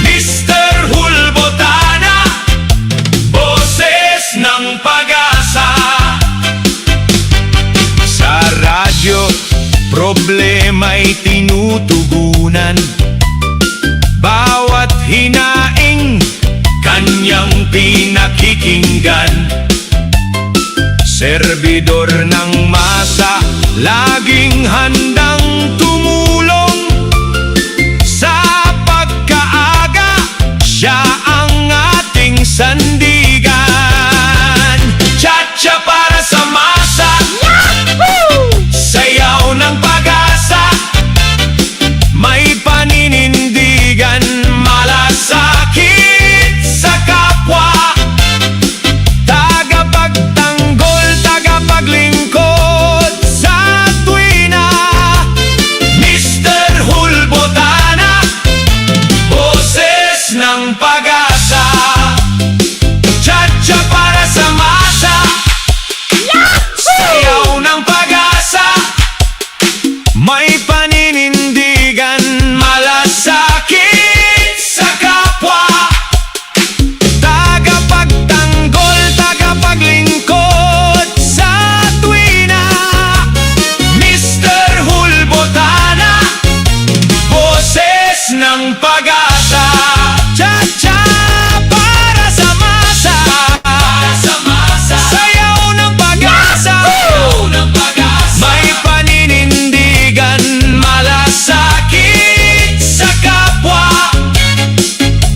Mister Hulbotana, boses ng pag-asa. Sa radyo, problema'y tinutugunan. Bawat hinaing, kanyang pinakikinggan. Serbidor ng masa, laging handang tumulong. Sa pagkaaga, siya ang ating sandigan. Cha-cha para sa masa. Yahoo! Sayaw ng pag-asa. May paninindigan, malasakit sa kapwa. Tagapagtanggol, tagapaglingkod sa tuwina. Mister Hulbotana, boses ng pag-asa. Cha-cha para sa masa. Sayaw ng pag-asa. May paninindigan, malasakit sa kapwa. Tagapagtanggol, tagapaglingkod sa tuwina. Mister Hulbotana, boses ng pag-asa. Cha-cha para sa masa. Para sa masa. Sayaw ng pag-asa. Sayaw ng pag-asa. May paninindigan, malasakit sa kapwa.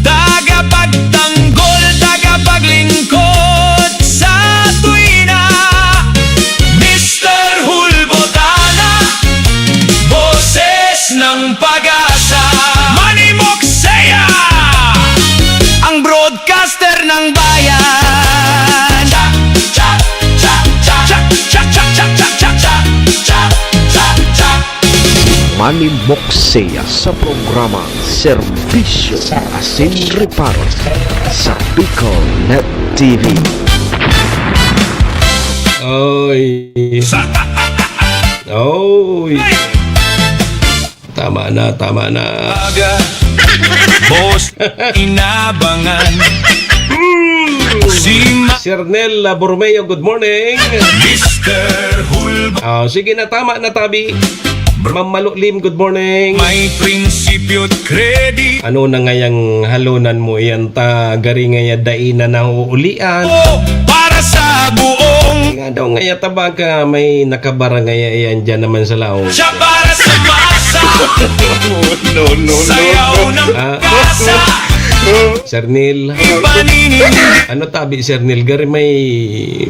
Tagapagtanggol, tagapaglingkod sa tuwina. Mister Hulbotana, boses ng pag-asa. Manny Moksea, ang broadcaster ng bayan. Cha, cha, cha, cha. Cha, cha, cha, cha. Manny Moksea sa programa Serbisyo asin Reparo sa Bicol Net T V. Oy. Oy. Tama na, tama na. Aga, boss, inabangan. Si Ma- Sir Nel, ah, Borromeo, good morning. Mister Hulbo. Ah, sige na, tama na, tabi. Ma'am Malo Lim, good morning. May prinsipyo at credit. Ano na ngayang halonan mo iyan ta, gari ngaya dai na nauulian? Oh, para sa buong. Nga daw ngaya ta, baka may nakabara ngaya iyan dyan naman sa laog. Siya para sa masa. No, no, no, no. Sayaw ng Ah. Pag-asa. Sir Neil. Ipanini. Ano tabi, Sir Neil? Gari may,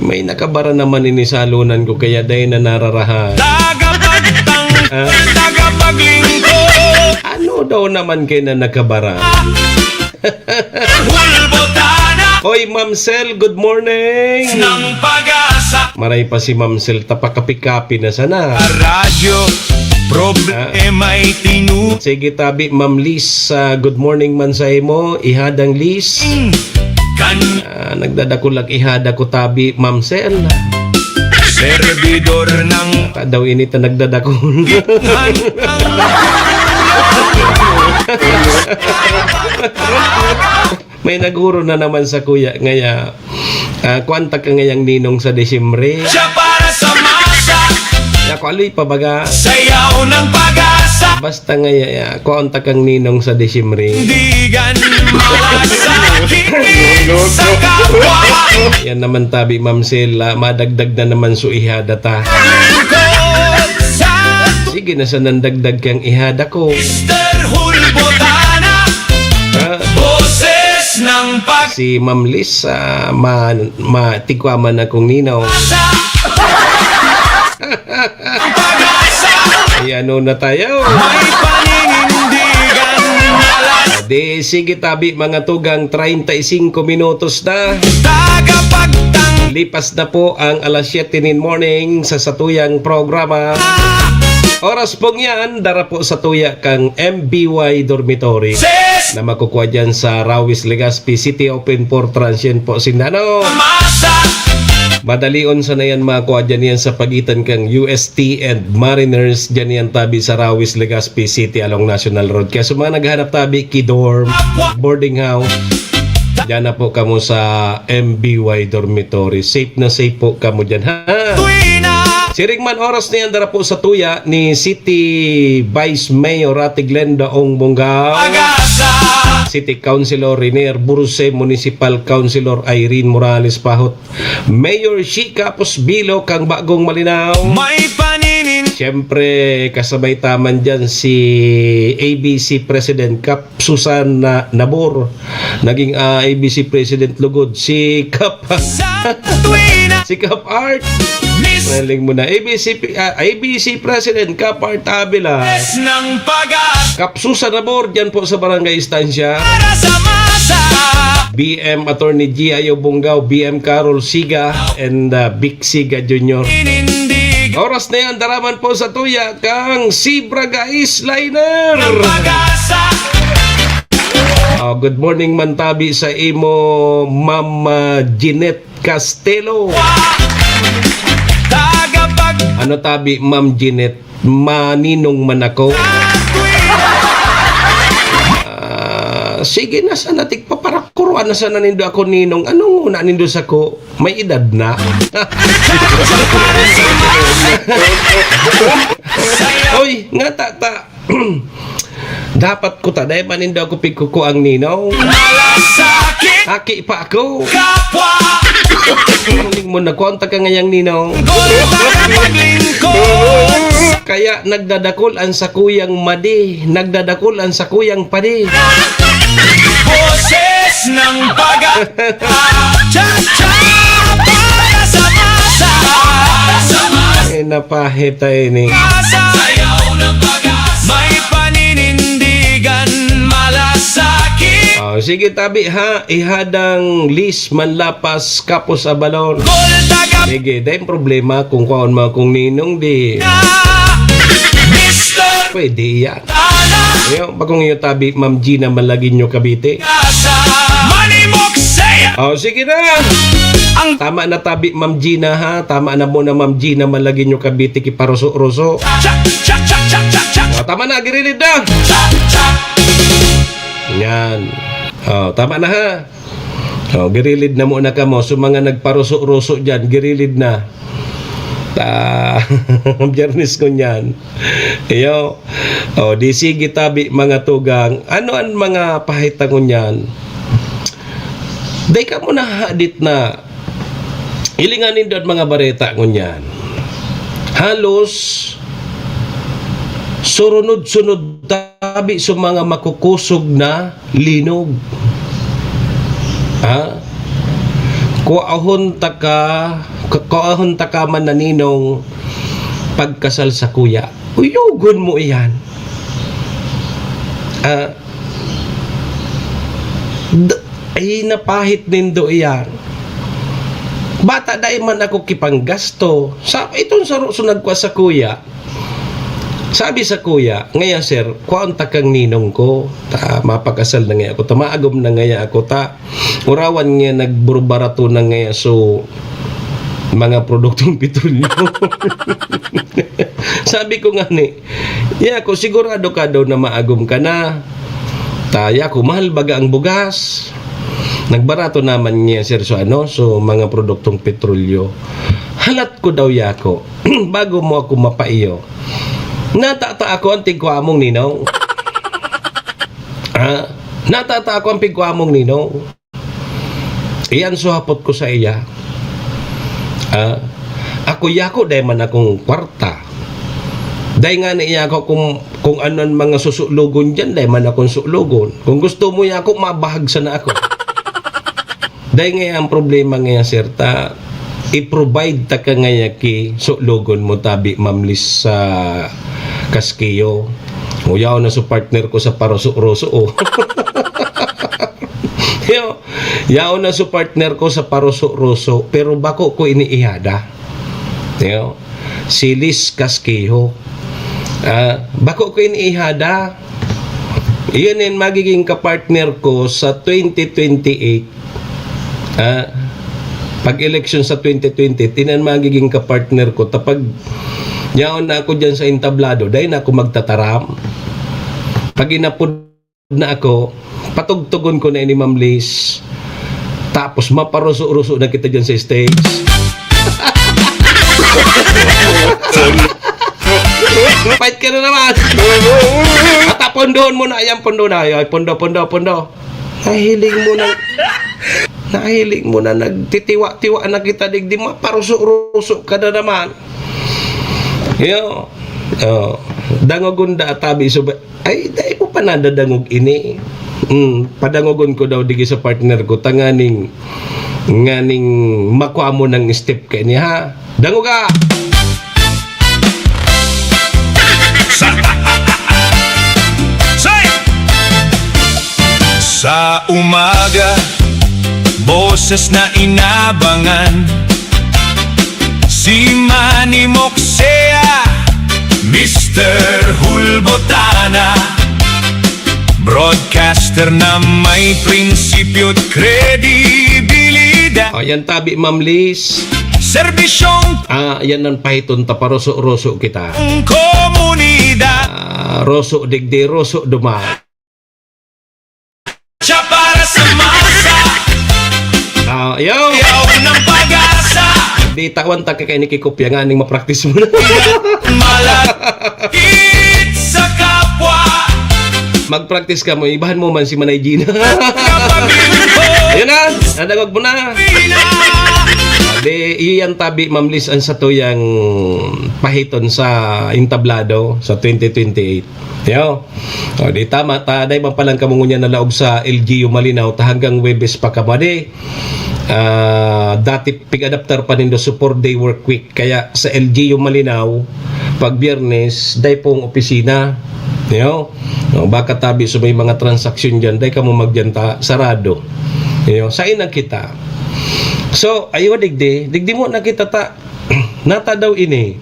may nakabara naman ini sa halonan ko, kaya dai na nararahan. Tagapagtang- Tagapaglingkod. Ano daw naman kayo na nakabara? Hulbotana. Oy, Ma'am Sel, good morning. Ng Pag-asa. Maray pa si Ma'am Sel, tapakapi-kapi na sana. Radyo, problema'y tinu- Sige, tabi, Ma'am Liz, ah, good morning man sa imo, Ihadang Liz. Kan- Ah, nagdadakul ang ihada ko, tabi, Ma'am Sel. Servidor ng Daw ini ta nagdadakul. May naguro na naman sa kuya ngaya. Ah, kuwan ta ka ngayang ninong sa Disyembre. Siya para sa masa. Ako, aloy pa baga. Sayaw ng Pag-asa. Basta ngaya, ya, kuwan ta kang ninong sa Disyembre. Tindigan, malasakit sa kapwa. Yan naman tabi, Ma'am Sel, ah, madagdag na naman su ihada ta. Lingkod sa Sige na sa nandagdag kang ihada ko. Mister Hulbotana. Ah. Boses ng Pag- Si Ma'am Liz, ah, ma-, ma-, tikwa man akong ninaw. Sa Pag-asa. Ay, ano na tayo? May paninindigan, malas- Di, sige, tabi, mga tugang, treinta y cinco minutos na. Tagapagtang- Lipas na po ang alas siyete nin morning sa satuyang programa. Oras pong yan, dara po sa tuya kang M B Y Dormitory Ses- na makukuha dyan sa Rawis, Legazpi City, open for transient po sinda, no? Masa. Madalion sana yan makuha dyan yan sa pagitan kang U S T and Mariners, dyan yan tabi sa Rawis, Legazpi City along National Road. Kaya sa mga naghahanap tabi, ki dorm, boarding house, dyan na po kamo sa M B Y Dormitory. Safe na safe po kamo dyan, ha? Tuwi na. Siring man oras na yan, dara po sa tuya ni City Vice Mayor Ate Glenda Ong Bongao, Pag-asa. City Councilor Renier Burse, Municipal Councilor Irene Morales Pahot, Mayor Shi Capos Bilo kang Bagong Malinao. May paninin. Siyempre, kasabay ta man dyan si A B C President Kap Susan na-, Nabor. Naging, ah, A B C President lugod si Kap. Sa tuwina. Si Kap Art. Miss. Mahiling mo na. A B C, ah, A B C President Kap Art Avila. Yes, ng Pag-asa. Kap Susan Nabor, dyan po sa Barangay Estancia. Para sa masa. B M Attorney G I O Bongao, B M Carol Siga, and, ah, Vic Siga Junior. Inindig. Oras na yan, daraman po sa tuya kang Zebra Guys Liner. Ng Pag-asa. Oh, good morning man tabi sa imo, Ma'am, ah, Jeanette Castelo. Tagapag- Ano tabi, Ma'am Jeanette? Maninong man ako? Ah, sige na sana, tigpaparakuro na sana nindo ako, ninong. Anong una nindo sako? May edad na. Oy, nga ta, ta. Dapat ko ta, dai man nindo ako pigkukuang ninong. Malasakit. Aki pa ako. Kapwa. Huling mo, nagkuha ta ka ngayang ninong. Gol para maglingkod. Kaya nagdadakul ang sakuyang madi, nagdadakul ang sakuyang padi. Boses ng Pag-asa. Cha-cha para sa masa. Sa masa. Eh, napahita ini. Sayaw ng Pag-asa. May paninindigan, malasakit. Oh, sige, tabi ha, ihadang Liz Manlapas, Kapos Abalon. Gol taga- Sige, dai problema kung kwaon mo akong ninong di. Mister Pwede yan. Ala. Iyo, bagong iyo tabi, Ma'am Gina Malagueño Cavite. Sa Manimok Saya. Oh, sige na. Ang Tama na tabi, Ma'am Gina, ha? Tama na muna, Ma'am Gina Malagueño Cavite, kiparuso-ruso. Cha, cha, cha, cha, cha, cha. Oh, tama na, girilid na. Cha, cha. Yan. Oh, tama na, ha? Oh, girilid na muna kamo. So, mga nagparuso-ruso dyan, girilid na. Ta-, Biyernes ngunyan. Iyo. Oh, di sige tabi, mga tugang. Ano ang mga pahita ngunyan? Dai kamo nahahadit na hilingan nindo an mga bareta ngunyan. Halos surunod-sunod tabi sa mga makukusog na linog. Ha? Kuahon ta ka, ku-, kuahon ta ka man na ninong pagkasal sa kuya. Kuyogon mo iyan. Ah, d-, ay, napahit nindo iyan. Bata, dai man ako kipanggasto. Sa, itong saro so nagkua sa kuya. Sabi sa kuya, "Ngaya, sir, kwaon ta kang ninong ko. Ta, mapakasal na ngaya ako. Ta, maagom na ngaya ako. Ta, urawan nga nagbarbarato na ngaya so mga produktong petrolyo." Sabi ko nga ni, "Yako, sigurado ka daw na maagom ka na?" Ta, "Yako, mahal baga ang bugas. Nagbarato naman niya, sir, so ano, so mga produktong petrolyo." Halat ko daw, yako, bago mo ako mapaiyo. Natata ako ang tigkwa mong ninong. Ah, natata ako ang pigkwa mong ninong. Iyan so hapot ko sa iya. Ah, ako, yako, dai man akong kwarta. Dai nga na iya ako kung, kung ano ang mga susulogon dyan, dai man akong sulogon. Kung gusto mo, yako, mabahag sana ako. Dai nga ang problema nga, sir, ta i-provide ta ka ngaya ki sulogon mo tabi, Ma'am Liz, sa Kaskiyo. O, yaon na so partner ko sa paruso-ruso, oh. Yo, yaon na so partner ko sa paruso-ruso, pero bako ko iniihada. Yo, si Liz Kaskiyo. Ah, bako ko iniihada. Iyan ang magiging kapartner ko sa twenty twenty-eight. Ah, pag-eleksyon sa twenty twenty-eight, iyan ang magiging kapartner ko. Tapag yaon na ako dyan sa entablado, dahil na ako magtataram. Pag inapod na ako, patugtugon ko na ini, Ma'am Liz. Tapos maparuso-ruso na kita dyan sa stage. Fight ka na naman. At ah, pondoon mo na. Ayan, pondo na. Ay, pondo, pondo, pondo. Nahiling mo na. Nahiling mo na. Nagtitiwa-tiwa na kita, digdi. Maparuso-ruso ka na naman. Yo. Oh. Dangogon da tabi so ba-, ay, dai ko pa nadadangog ini. Mm, padangogon ko daw digi sa partner ko, tanganing, nganing makwa mo ng step kaini, ha? Dangoga! Sa, sa, sa umaga, boses na inabangan. Si Manny Moksea, Mister Hulbotana, broadcaster na may prinsipyo at kredibilidad. Ayan tabi, Ma'am Liz. Serbisyong Ah, yan ang pahiton ta, paruso-ruso kita. Komunidad. Ah, ruso digdi, ruso duma. Siya para sa masa. Ah, yo. Yaw ng pag-asa. Di tawan ta kay ni kikopya nga ning mapraktis mo na. Malapit sa kapwa. Mag-practice ka mo, ibahan mo man si Manay Gina. Kapamilya ko. Ayun na, nadangog mo na. Pina. Di, iyan tabi, Ma'am Liz, ang satuyang pahiton sa entablado sa twenty twenty-eight. Yo. O, di tama, ta, dai man palang kamo ngunyan nalaog sa L G U Malinao, ta hanggang Huwebes pa kamo, di. Ah, dati pig-adaptar pa nindo sa four-day work week. Kaya sa L G U Malinao, pag Biyernes, dai pong opisina. Yo. O, baka tabi sa may mga transaksyon dyan, dai kamo magyanta, sarado. Yo, sain na kita. So, ayo, digdi, digdi mo na kita ta, nata daw ini.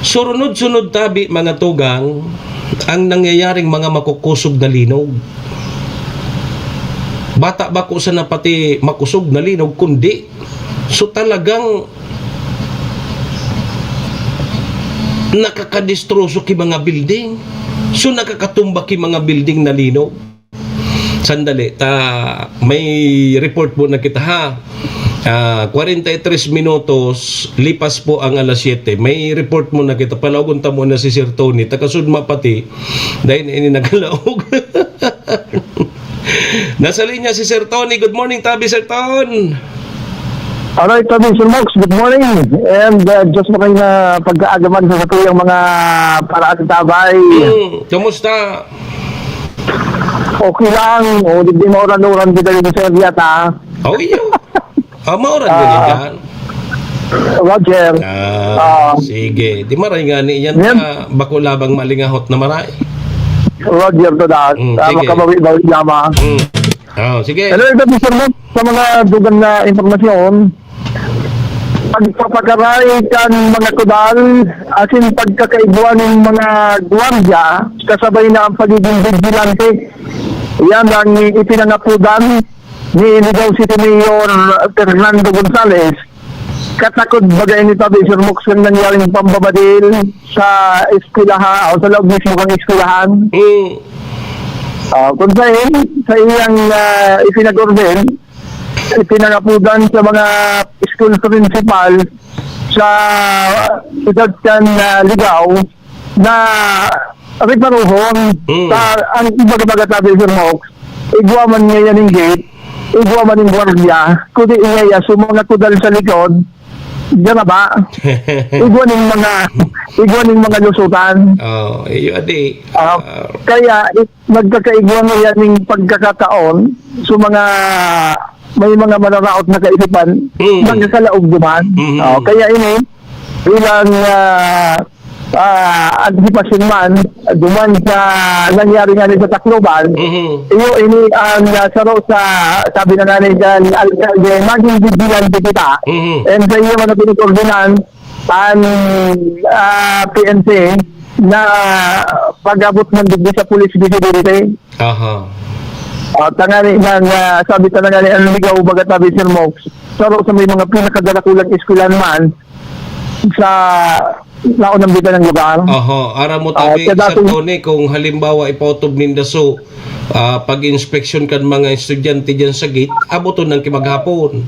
Surunod-sunod tabi, mga tugang, ang nangyayaring mga makukosog na linog. Bata bako sana pati makosog na linog, kundi, so, talagang nakakadestroso ki mga building. So, nakakatumba ki mga building na linog. Sandali, ta, may report muna kita, ha. Ah, kwarenta y tres minutos, lipas po ang alas siyete. May report muna kita. Palaogon ta muna si Sir Tony. Taga Sud Mapati. Dahil ini nagkalaog. Nasa linya si Sir Tony. Good morning, tabi, Sir Ton. Alright, Tabi, Sir Mox, good morning. And, uh, just maray na pagkaagaman sa satuyang mga paraan, tabay. Hmm, kumusta? Okay lang. O, di, di mauran-uran kita yung sa area, ta. Oh, iyo. Ah, mauran yun Ah. yan. Roger. Ah, Ah. sige. Di maray nga ni yan Yan. na bako labang malingahot na maray. Roger to that. Mm, Ah, sige. makabawi-bawi lamang. Mm. Oh, sige. Hello, ito, Mister Mo, sa mga dugang na impormasyon, pagpapakaray kan mga kudal, asin pagkakaigwa nin mga gwardiya, kasabay na ang pagiging vigilante. Yan ang ipinangapudan ni Ligao City Mayor Fernando Gonzalez. Katakod baga ini, tabi, Sir Mox, kan nangyaring pambabadil sa eskwelaha o sa laog mismo kan eskwelahan. Mm. Ah, kung sa, sa iyang, ah, ipinag-order, ipinangapudan sa mga school principal sa siyudad kan, ah, Ligao na reparuhon Mm. sa ang ibaga-baga, tabi, Sir Mox. Igwa man ngayon ang gate, igwa man ang gwardiya, kundi ingaya sa mga kudal sa likod, diyan na ba? Igwa ning mga, igwa ning mga lusutan. Oh, iyo, adi. Ah, Ah. kaya, i-, nagkakaigwa ngayon ning pagkakataon sa mga may mga manaraot na kaisipan, Mm. nagkakalaog duman. Mm. Oh, kaya ini, bilang, ah, ah, antisipasyon man, duman sa nangyari nga sa Tacloban, Mhm. iyo ini ang, ah, saro sa, sabi na nga ni Jan Alcalde, "Maging vigilante kita." Mhm. And sa iyo man ang pinag-ordinan, ang, ah, P N C na pag-abot man digdi sa police visibility. Aha. Ah, tangani nang, ah, sabi ta na nga ni ang Ligaw, baga tabi, Sir Mox, saro sa may mga pinakadarakulang eskwelahan man sa naunang bitanan ng lugar. Aha, aram mo, Ah, tabi, sa Sir dating Tony, kung halimbawa, ipaotob ninda so, ah, pag-inspeksyon kan mga estudyante diyan sa gate, aboton nang kimaghapon.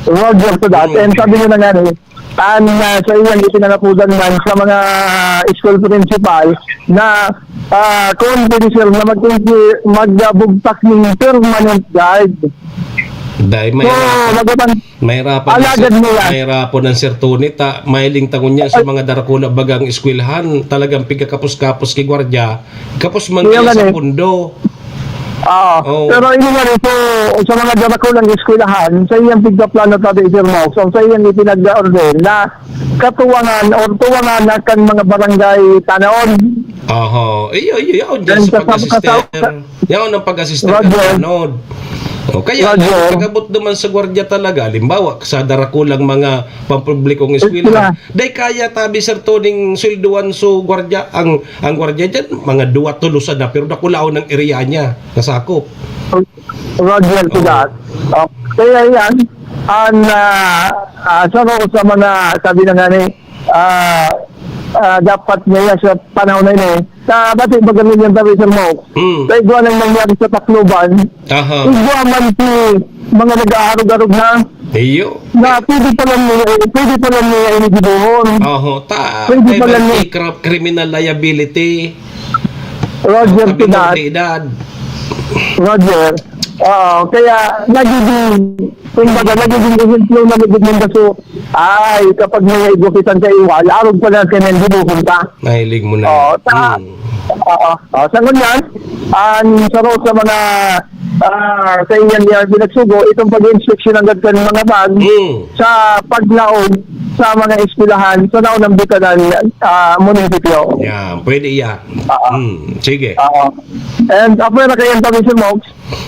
Roger to that. Mm. And sabi niya na nga, eh, an, ah, sa iyang ipinangapudan man sa mga school principal na, ah, kung pwede, sir, na mag-, magbugtak ng permanent guard. Dahil may So, magandang Mahirapan ang alagad Sir, mo yan. Mahirapan ang Sir Tony, ta, mahiling ta ngunyan sa Ay. mga darakula bagang eskwelahan, talagang pigkakapos-kapos ki gwardiya, kapos man Kaya kaya nga sa eh. pundo. Ah, Oo. pero ini nga rin, so, sa mga darakulang eskwelahan, sa iyang pigkaplano, tabi, Sir Mox, o sa iyang ipinag-order na katuwangan o tuwangan na kan mga barangay tanaon. Oho. Iyo, iyo, yaon dyan Yan sa sa pag-assist, sa, sa, sir. Yaon ang pag-assist Roger. Kan tanod. O, kaya, Roger. Pag-abot naman sa gwardiya talaga, halimbawa, sa darakulang mga pampublikong eskwela, Eskwela. Day kaya tabi, Sir Toning, swelduan so gwardiya, ang, ang gwardiya dyan, mga duwa, tulusan na, pero dakulaon ang area niya, nasakop. Roger to Oo. that. Oh, kaya yan, ang, ah, ah, sa, sa mga, sabi na nga ni, ah, ah, dapat niya sa panahon na ini, sa dati magaling yung tabi, Sir Mo, Mm. sa igwa nang nangyari sa Tacloban, Aha. igwa man si mga nag-aarog-arog na, Iyo. na pwede pa lang nila, pwede pa lang nila ini dibuhon. Oho, ta, Pwede pa lang ni- anti-cri-, criminal liability. Roger Sabi to ng that. Edad. Roger. Oo, kaya nagiging, kumbaga, nagiging ehemplo na nagiging baso. Ay, kapag may igwa kitang kaiwa, larog pa lang kayo nang dibuhon ka. Nahilig mo na. Oo, ta-, Hmm. oo, oo. Sa ngunyan, ang saro sa mga, ah, sa inyong, ah, pinagsugo, itong pag-inspeksyon ng gagawin mga bag Hmm. sa paglaog sa mga eskwelahan sa naunang bitanan, ah, munisipyo. Yan, pwede yan. Ah. Hmm, sige. Ah. And, ah, pwede kayo ang pag-inspeksyon mo,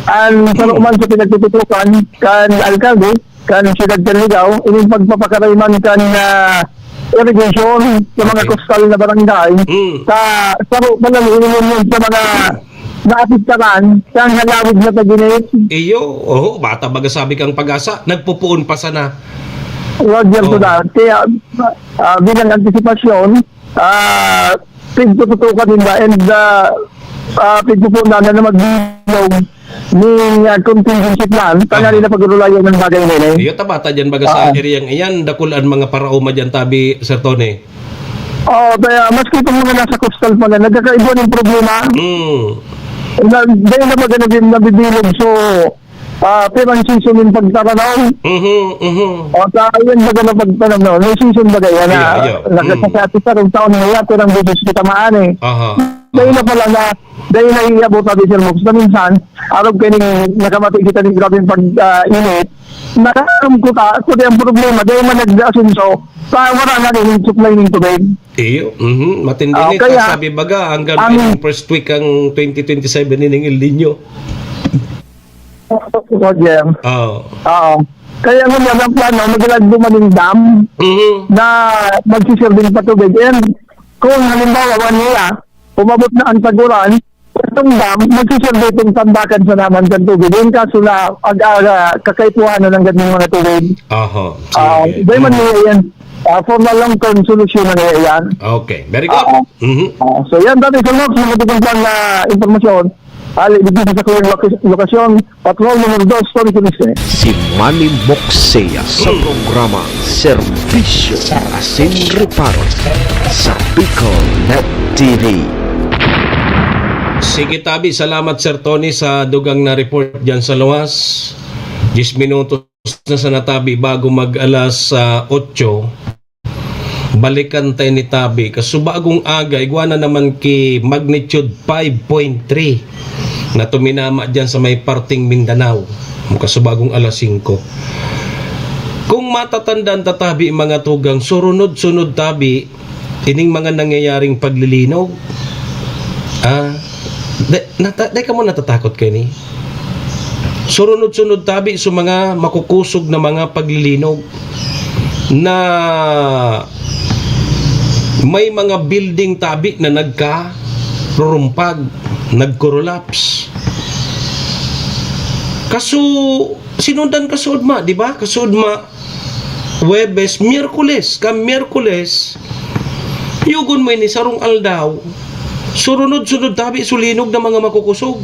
ang Hmm. saruman sa pinagtututukan, kan alkalde, kan Siyudad kan Ligao, ining pagpapakarayman kan, ah, irrigation sa mga Okay. coastal na barangay. Mm. Sa, sa ro-, pala, iyon yun sa mga naapektaran sa halawig na tag-init. Iyo, oho, bata baga sabi kang Pag-asa, nagpupuon pa sana. Roger, Oo. Sudal. Kaya, ah, bilang antisipasyon, ah, pigtututukan ninda and, ah, ah, pigpupunan na magbilog ning, ah, contingency plan, tangali Aha. na pag-urulayan ng bagay na ini. Iyo, tabata dyan baga sa Ah. area ng iyan, dakul an mga paraoma dyan, tabi, Sir Tony. Oo, kaya maski itong mga nasa coastal pala, nagkakaiba ng problema. Mm. Na, dahil na baga nag-, nabibilog, so, ah, pirang season yung pagtaranaw. Mhm, mhm. O, sa, yun baga na pagtaranaw, may season baga yan na Iyo, iyo. Mm. nagkakasati sa rong taon na yan, pirang beses kita maan eh. Aha. Dahil na pala na Dahil naiabot tabi, Sir Mox, na minsan, arog kaining nakamati kita ning grabeng pag, ah, init, nakaram ko ta, kundi ang problema, dahil man nag-asunso, pa, wala na rin yung supply ng tubig. Iyo, mhm, matindi Ah, ni, kaya, sabi baga, hanggang ang first week ang twenty twenty-seven ining El Niño. Roger. Oo. Oo. Kaya ngunyan ang plano, maglalagbo man yung dam Mhm. na magsiserving patubig. And kung halimbawa, one year, umabot na ang tagulan, itong dam, magsiserve itong tambakan sa naman kan tubig. Yung kaso na, ag-, aga, kakaipuhan na ng ganung mga tubig. Aha. Ah, Sige. dahil man Mhm. nila yan, ah, for the long term solution na nila yan. Okay. Very good. Oo. Mhm. Ah, so yan, dati sa Mox, mga tukang na impormasyon. Ali, digdi sa kuyang loka-, lokasyon, Patrol numero dos, Tony Felice. Si Manny Moxea sa programa Serbisyo asin Reparo sa Bicol Net T V. Sige, tabi. Salamat, Sir Tony, sa dugang na report dyan sa luwas. Diyes minutos na sana, tabi, bago mag-alas, ah, otso. Balikan tayo ni tabi. Kasubagong aga, igwa na naman ki magnitude five point three na tuminama dyan sa may parting Mindanao. Kasubagong alas singko. Kung matatandaan ta, tabi, mga tugang, surunod-sunod, tabi, ining mga nangyayaring paglilinog. Ah, da-, nata-, dai kamo natatakot kaini? Surunod-sunod, tabi, sa mga makukusog na mga paglilinog na may mga building, tabi, na nagkarurumpag, nagkorolaps. Kaso, sinundan kasuodma, di ba? Kasuodma, Huwebes, Miyerkules, kan Miyerkules, yugon mo ini, sarong aldaw, surunod-sunod, tabi, sulinog na mga makukusog.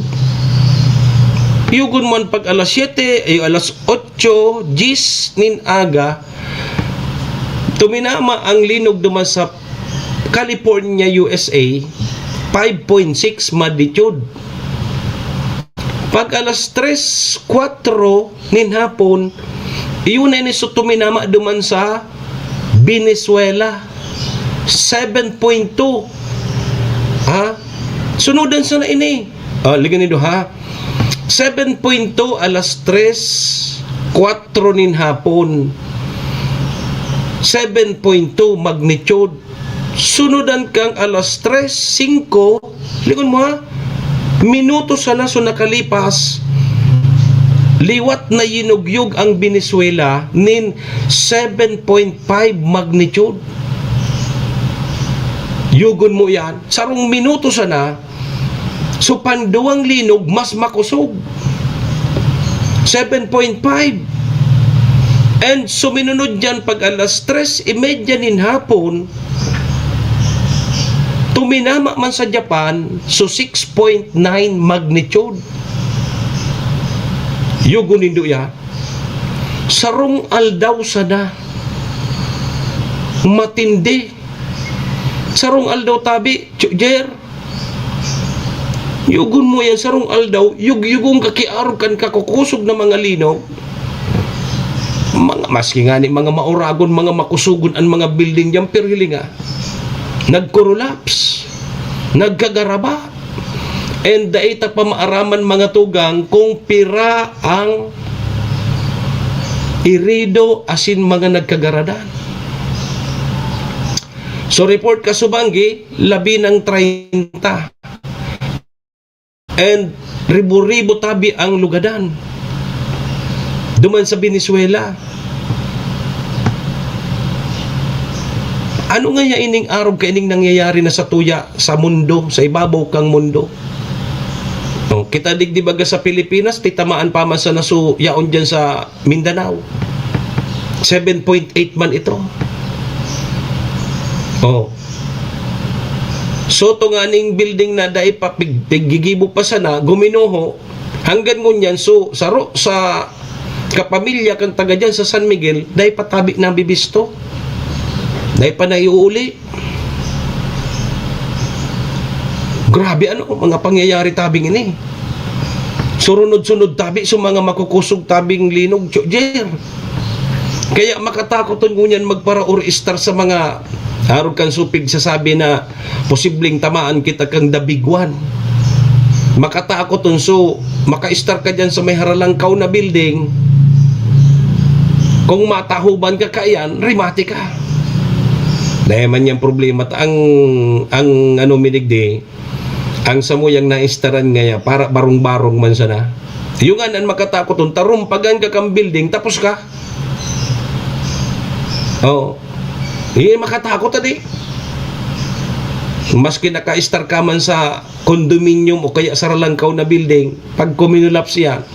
Yugon man pag alas siyete, ay alas otso, diyes nin aga, tuminama ang linog duman sa California, U S A, five point six magnitude. Pag alas tres, kwatro nin hapon, iyon na ini sa tuminama duman sa Venezuela, seven point two. Ha? Sunudan sana ini. Ah, ligan nindo, ha? Seven point two, alas tres, kwatro nin hapon. Seven point two magnitude. Sunudan kang alas tres, singko, lingon mo, ha? Minuto sana so nakalipas, liwat na yinugyog ang Venezuela nin seven point five magnitude. Yugon mo yan. Sarong minuto sana, so, panduwang linog, mas makosog. Seven point five. And suminunod diyan pag alas tres y media nin hapon, tuminama man sa Japan, so six point nine magnitude. Yugon nindo yan. Sarong aldaw sana. Matindi. Sarong aldaw tabi, Tio Jer. Yugon mo yan, sarong aldaw, yugyugon ka ki arog kan kakukosog na mga linog. Mga, maski ngani mga mauragon, mga makusogon an mga building diyan, pero hilinga, nagkorolaps, nagkagaraba, and dai ta pa maaraman, mga tugang, kung pira ang irido asin mga nagkagaradan. So, report kasubanggi, labi ng treinta. And ribo-ribo tabi ang lugadan duman sa Venezuela. Ano ngaya ining arog kaining nangyayari na satuya sa mundo, sa ibabaw kang mundo? Oh, kita digdi baga sa Pilipinas, titamaan pa man sana so yaon diyan sa Mindanao. Seven point eight man ito. Oh. So, to nganing building na dai pa pig-, piggigibo pa sana, guminuho, hanggang ngunyan, so, saro sa kapamilya kan taga diyan sa San Miguel, dai pa tabi nabibisto. Dai pa naiuuli. Grabe, ano, mga pangyayari tabing ini. Surunod-sunod tabi sa mga makukusog tabing linog, Tio Jer. Kaya makatakoton ngunyan magpara-orkestar sa mga arog kan supig sa sabi na posibleng tamaan kita kang the big one. Makatakot unso, maka-estar ka diyan sa may haralangkaw na building. Kung matahoban ka kaiyan, remate ka. Dai man yan problema. Ta-, ang, ang ano, minigdi, ang samuyang naestaran ngaya, para barong-barong man sana. Yung an, an makatakoton, tarumpagan ka kan building, tapos ka. Oo. Iyan makatakot, adi. Maski naka-estar ka man sa condominium o kaya sa ralangkaw na building, pag kuminulaps iyan,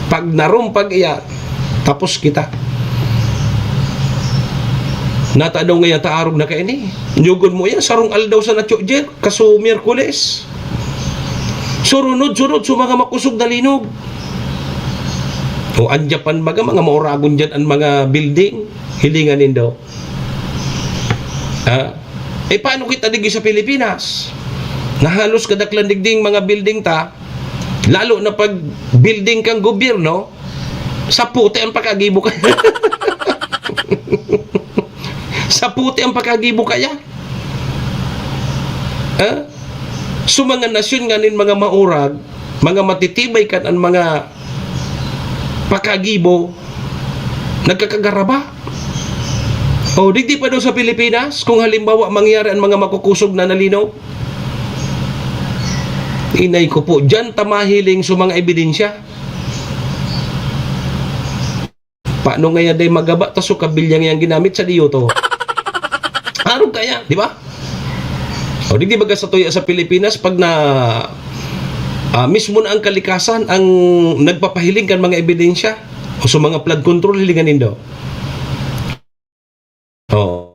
pag narumpag iyan, tapos kita. Natano ngaya ta arog na kaini? Nyugon mo yan, sarong aldaw sa natyo, Jer, kaso Miyerkules. Surunod-sunod sa mga makosog na linog. O, andyan pa baga, mga mauragon dyan ang mga building. Hilingan nindo. Ha? Eh, paano kita digdi sa Pilipinas? Na halos kadaklan digding mga building ta, lalo na pag building kang gobyerno, sa puti ang pagkagibo ka. Sa puti ang pagkagibo kaya. Ha? So, mga nasyon nga nin mga maurag, mga matitibay kan an mga pakagibo, nagkakagaraba. O, digdi pa daw sa Pilipinas, kung halimbawa mangyari ang mga makukosog na nalinog, inay ko po, diyan ta mahiling sa mga ebidensya. Paano ngaya dai magaba ta so kabilya ngayang ginamit sa diyoto? Arog kaya, di ba? O, digdi baga sa tuya sa Pilipinas, pag na, ah, mismo na ang kalikasan ang nagpapahiling kan mga ebidensya o sa mga flood control, hilingan nindo. O,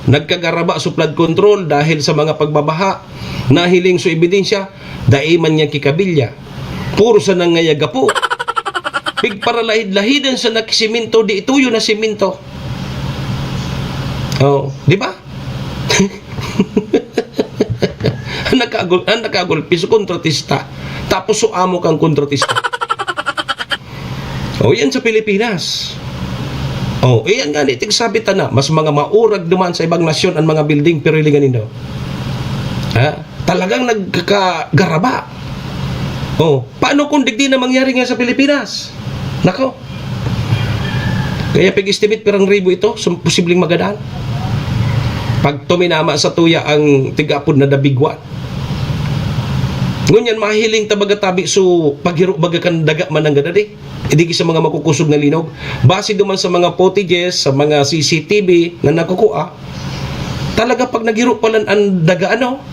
nagkagaraba so flood control dahil sa mga pagbabaha, nahiling so ebidensya, dai man niya kikabilya. Puro sana ngaya gapo. Pigparalahid-lahidan sa nakisimento, di ituyo na simento. O, di ba? Ang nakagul-, ang nakagulpi so kontratista. Tapos so amo kang kontratista. O, yan sa Pilipinas. O, iyan nga, ni tigsabi ta na, mas mga maurag duman sa ibang nasyon ang mga building, pero hilingan nindo. Ha? Talagang nagkagaraba. O, paano kung digdi na mangyari nga sa Pilipinas? Nako. Kaya pig-estimate pirang ribo ito, sum-, posibleng magadan. Pag tuminama sa tuya ang tig-apod na dabigwan. Ngunyan, mahiling ta baga tabi so paghiro baga kan daga mananggad, adi. Idigi sa mga makukosog na linog. Base duman sa mga footages, sa mga C C T V na nakukua, talaga pag naghiro palan an daga, ano,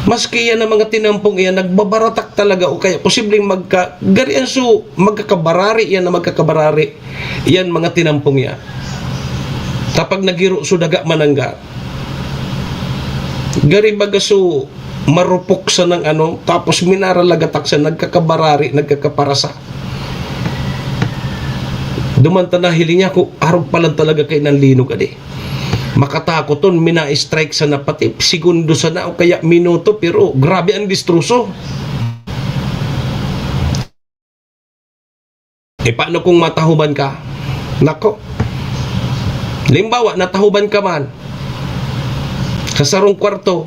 maski yan ang mga tinampong iyan, nagbabaratak talaga o kaya posibleng magka-, gari an su-, magkakabarari yan na magkakabarari. Yan mga tinampong yan. Kapag naghiro so daga mananggad, gari baga so marupok sa nang ano, tapos minaralagatak sa nagkakabarari, nagkakaparasa. Duman ta nahiling niya ko, arog palan talaga kay nang linog, adi. Makatakoton, mina-strike sana pati segundo sana o kaya minuto, pero grabe ang distroso. Eh, paano kung matahuban ka? Nako. Halimbawa, natahuban ka man sa sarong kwarto,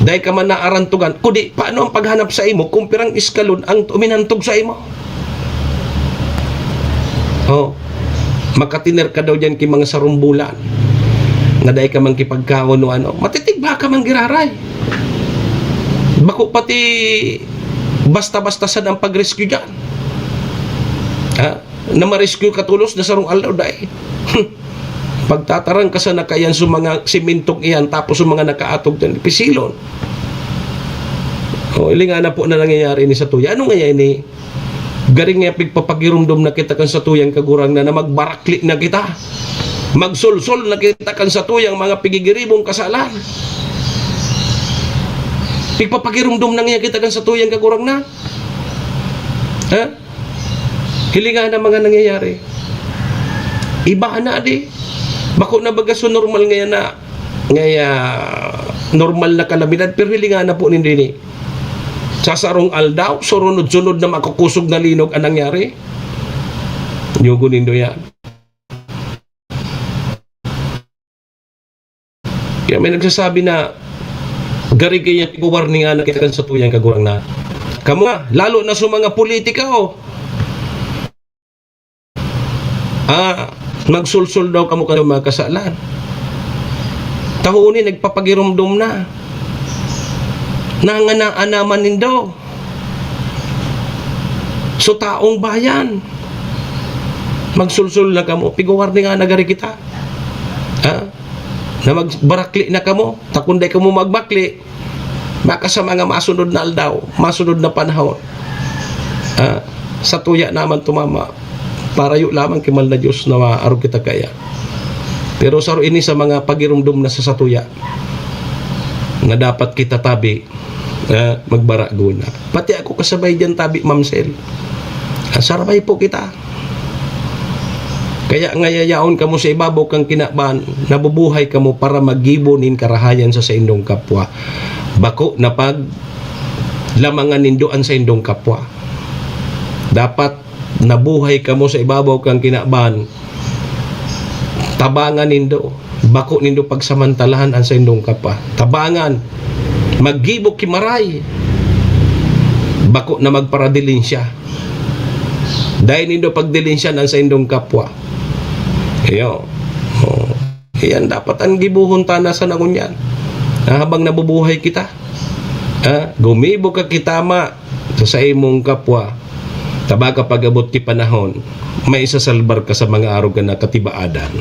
dai ka man naarantogan. Kudi, paano ang paghanap sa imo kung pirang eskalon ang uminantog sa imo? Oh, makatiner ka daw diyan ki mga sarong bulan na dai ka man kipagkaon o ano. Matitigba ka man giraray. Bako pati basta-basta sad ang pag-rescue diyan. Ha? Na ma-rescue ka tolos na sarong aldaw, dai. Pagtatarang ka sa nakayan sa mga simentong iyan, tapos sa mga nakaatog diyan, pisilon. O, hilinga na po na nangyayari ni sa tuya. Ano nga yan ni? Garing nga pigpapagirumdom na kita kan satuyang Kagurangnan na magbarakli na kita. Magsolsol na kita kan satuyang mga pigigiribong kasalan. Pigpapagirumdom na nga kita kan satuyang Kagurangnan. Ha? Hilinga na mga nangyayari. Iba na, di. Bako na baga so normal ngayon na, ngaya, normal na kalamidad, pero hilinga na po nindo ini. Sa sarong aldaw, surunod-sunod na makukosog na linog ang nangyari. Nyugo nindo yan. Kaya may nagsasabi na Gari kaya pigwawarningan na kita kan satuyang Kagurangnan. Kamo nga, lalo na sa mga politika, oh. Ah, magsulsol daw kamo kan mga kasalan. Tahuni, nagpapagiromdom na. Nanganaan naman nindo. So, taong bayan, magsulsol na kamo. Pigwawarningan na gari kita. Ha? Na magbarakli na kamo. Ta kun dai kamo magbakli, baka sa mga masunod na aldaw, masunod na panahon, ah, satuya naman tumama, parayo lamang ki Mahal na Diyos na maarog kita kaya. Pero saro ini sa mga pagiromdom na sa satuya na dapat kita tabi, ah, magbarago na. Pati ako kasabay diyan tabi, mamsel. Ah, sarabay po kita. Kaya nga yayaon kamo sa ibabaw kan kinaban, nabubuhay kamo para maggibo nin karahayan sa saindong kapwa. Bako na paglamangan nindo an saindong kapwa. Dapat nabuhay kamo sa ibabaw kan kinaban, tabangan nindo. Bako nindo pagsamantalahan an saindong kapwa. Tabangan. Maggibo ki Maray. Bako na magparadilensya. Dai nindo pagdilensyan an saindong kapwa. Iyo. Oh. Iyan dapat an gibohon ta na sa nangunyan. Na habang nabubuhay kita, ha, gumibo ka kitama sa saimong kapwa. Ta baka pag-abot ki panahon, maisasalbar ka sa mga arog na katibaadan.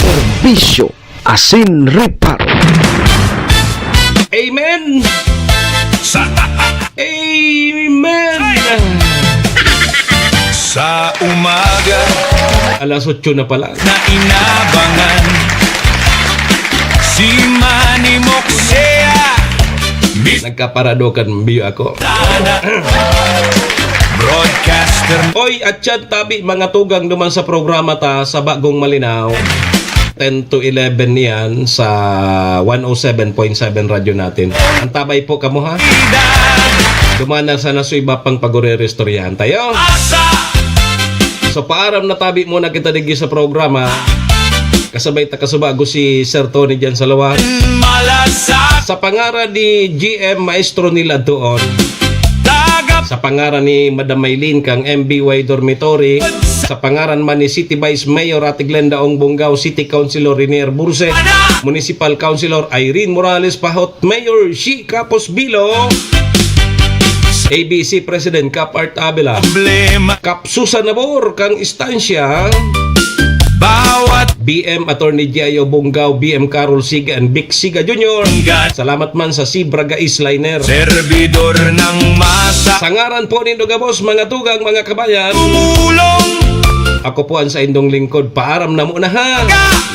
Serbisyo asin reparo. Amen! Sa Amen! Sa umaga Alas otso na pala. Na inabangan si Manny Moksea. Nagkaparadokan biyo ako. Broadcaster. Oy, atyan tabi, mga tugang duman sa programa ta sa Bagong Malinao. Ten to eleven niyan sa one oh seven point seven Radyo Natin. Antabay po kamo, ha? Duman na sana sa iba pang pagurere-istoryahan tayo. So, paaram na tabi muna kita digdi sa programa. Kasabay ta kasubago si Sir Tony diyan sa lawas. Sa pangaran ni G M Maestro Nila doon. Sa pangaran ni Madam Maylene kang M B Y Dormitory. Sa pangaran man ni City Vice Mayor Ate Glenda Ong Bongao, City Councilor Renier Burse, Municipal Councilor Irene Morales Pahot, Mayor Shi Capos Bilo, A B C President Cap Art Abela, Problema. Cap Susan Nabor kang istansya, Bawat B M Attorney G I O Bongao, B M Carol Siga and Vic Siga Junior. Salamat man sa Zebra Gais Liner. Servidor ng masa. Sa ngaran po nindo gabos, mga tugang, mga kabayan, tumulong. Ako po ang saindong lingkod. Paaram na muna, ha.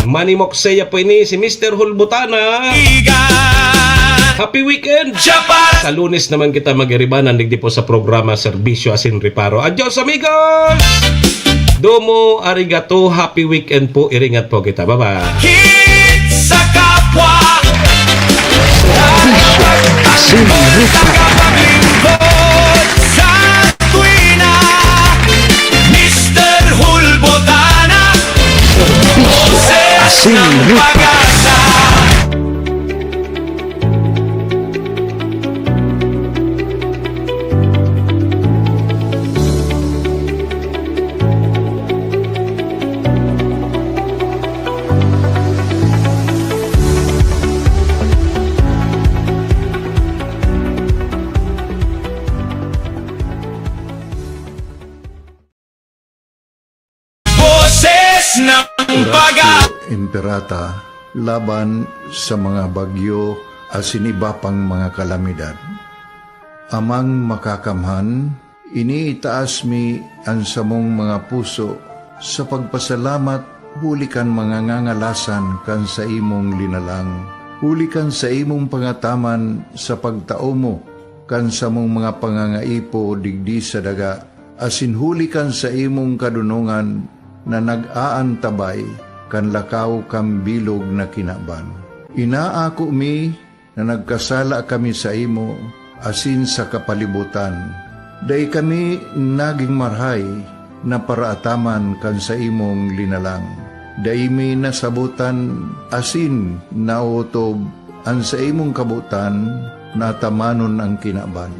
Manny Moksea po ini, si Mister Hulbutana. Igan. Happy weekend. Siya para. Sa Lunes naman kita mag-iribanan digdi po sa programa Serbisyo Asin Reparo. Adios, amigos! Domo arigato, happy weekend po. Iringat po kita. Bye-bye. Hit sa kapwa. Serbisyo asin reparo. Sa tuwina, Mister Hulbotana. Serbisyo asin reparo. Pag-asa. Boses ng Oratio Pag-asa. Imperata laban sa mga bagyo asin iba pang mga kalamidad. Amang Makakamhan, iniitaas mi an samong mga puso sa pagpasalamat huli kan mga ngangalasan kan saimong linalang, huli kan saimong pangataman sa pagtao mo kan samong mga pangangaipo digdi sa daga, asin huli kan saimong kadonongan na nag-aantabay kan lakaw kan bilog na kinaban. Inaako mi na nagkasala kami saimo asin sa kapalibotan. Dai kami nagin marahay na paraataman kan saimong linalang. Dai mi nasabotan asin naotob An saimong kabotan, natamanon an kinaban.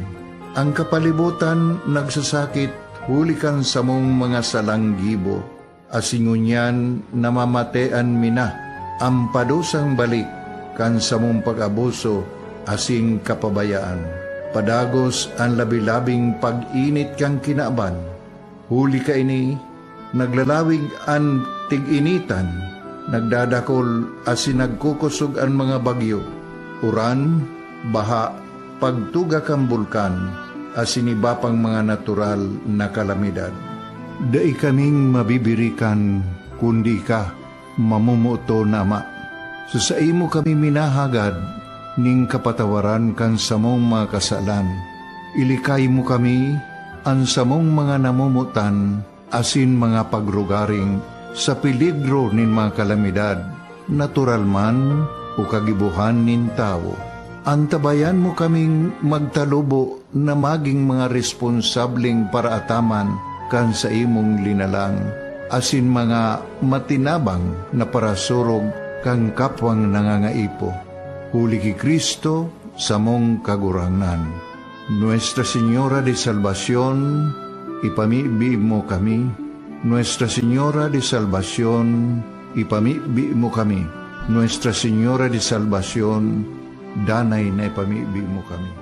An kapalibotan nagsasakit huli kan samong mga salang gibo, asin ngunyan namamatean mi na an padusang balik kan samong pag-abuso asin kapabayaan. Padagos an labi-labing pag-init kan kinaban. Huli kaini, naglalawig an tig-initan, nagdadakol asin nagkukosog an mga bagyo, uran, baha, pagtuga kan bulkan, asin iba pang mga natural na kalamidad. Dai kaming mabibirikan, kundi ika, mamomoton na Ama. Sa saimo kami minahagad ning kapatawaran kan samong mga kasalan. Ilikay mo kami, an samong mga namomotan, asin mga pagrugaring sa peligro nin mga kalamidad, natural man o kagibohan nin tawo. Antabayan mo kaming magtalubo na magin mga responsableng paraataman kan saimong linalang, asin mga matinabang na parasurog kan kapwang nangangaipo. Huli ki Cristo, samong Kagurangnan. Nuestra Señora de Salvacion, ipamibi mo kami. Nuestra Señora de Salvacion, ipamibi mo kami. Nuestra Señora de Salvacion, danay na ipamibi mo kami.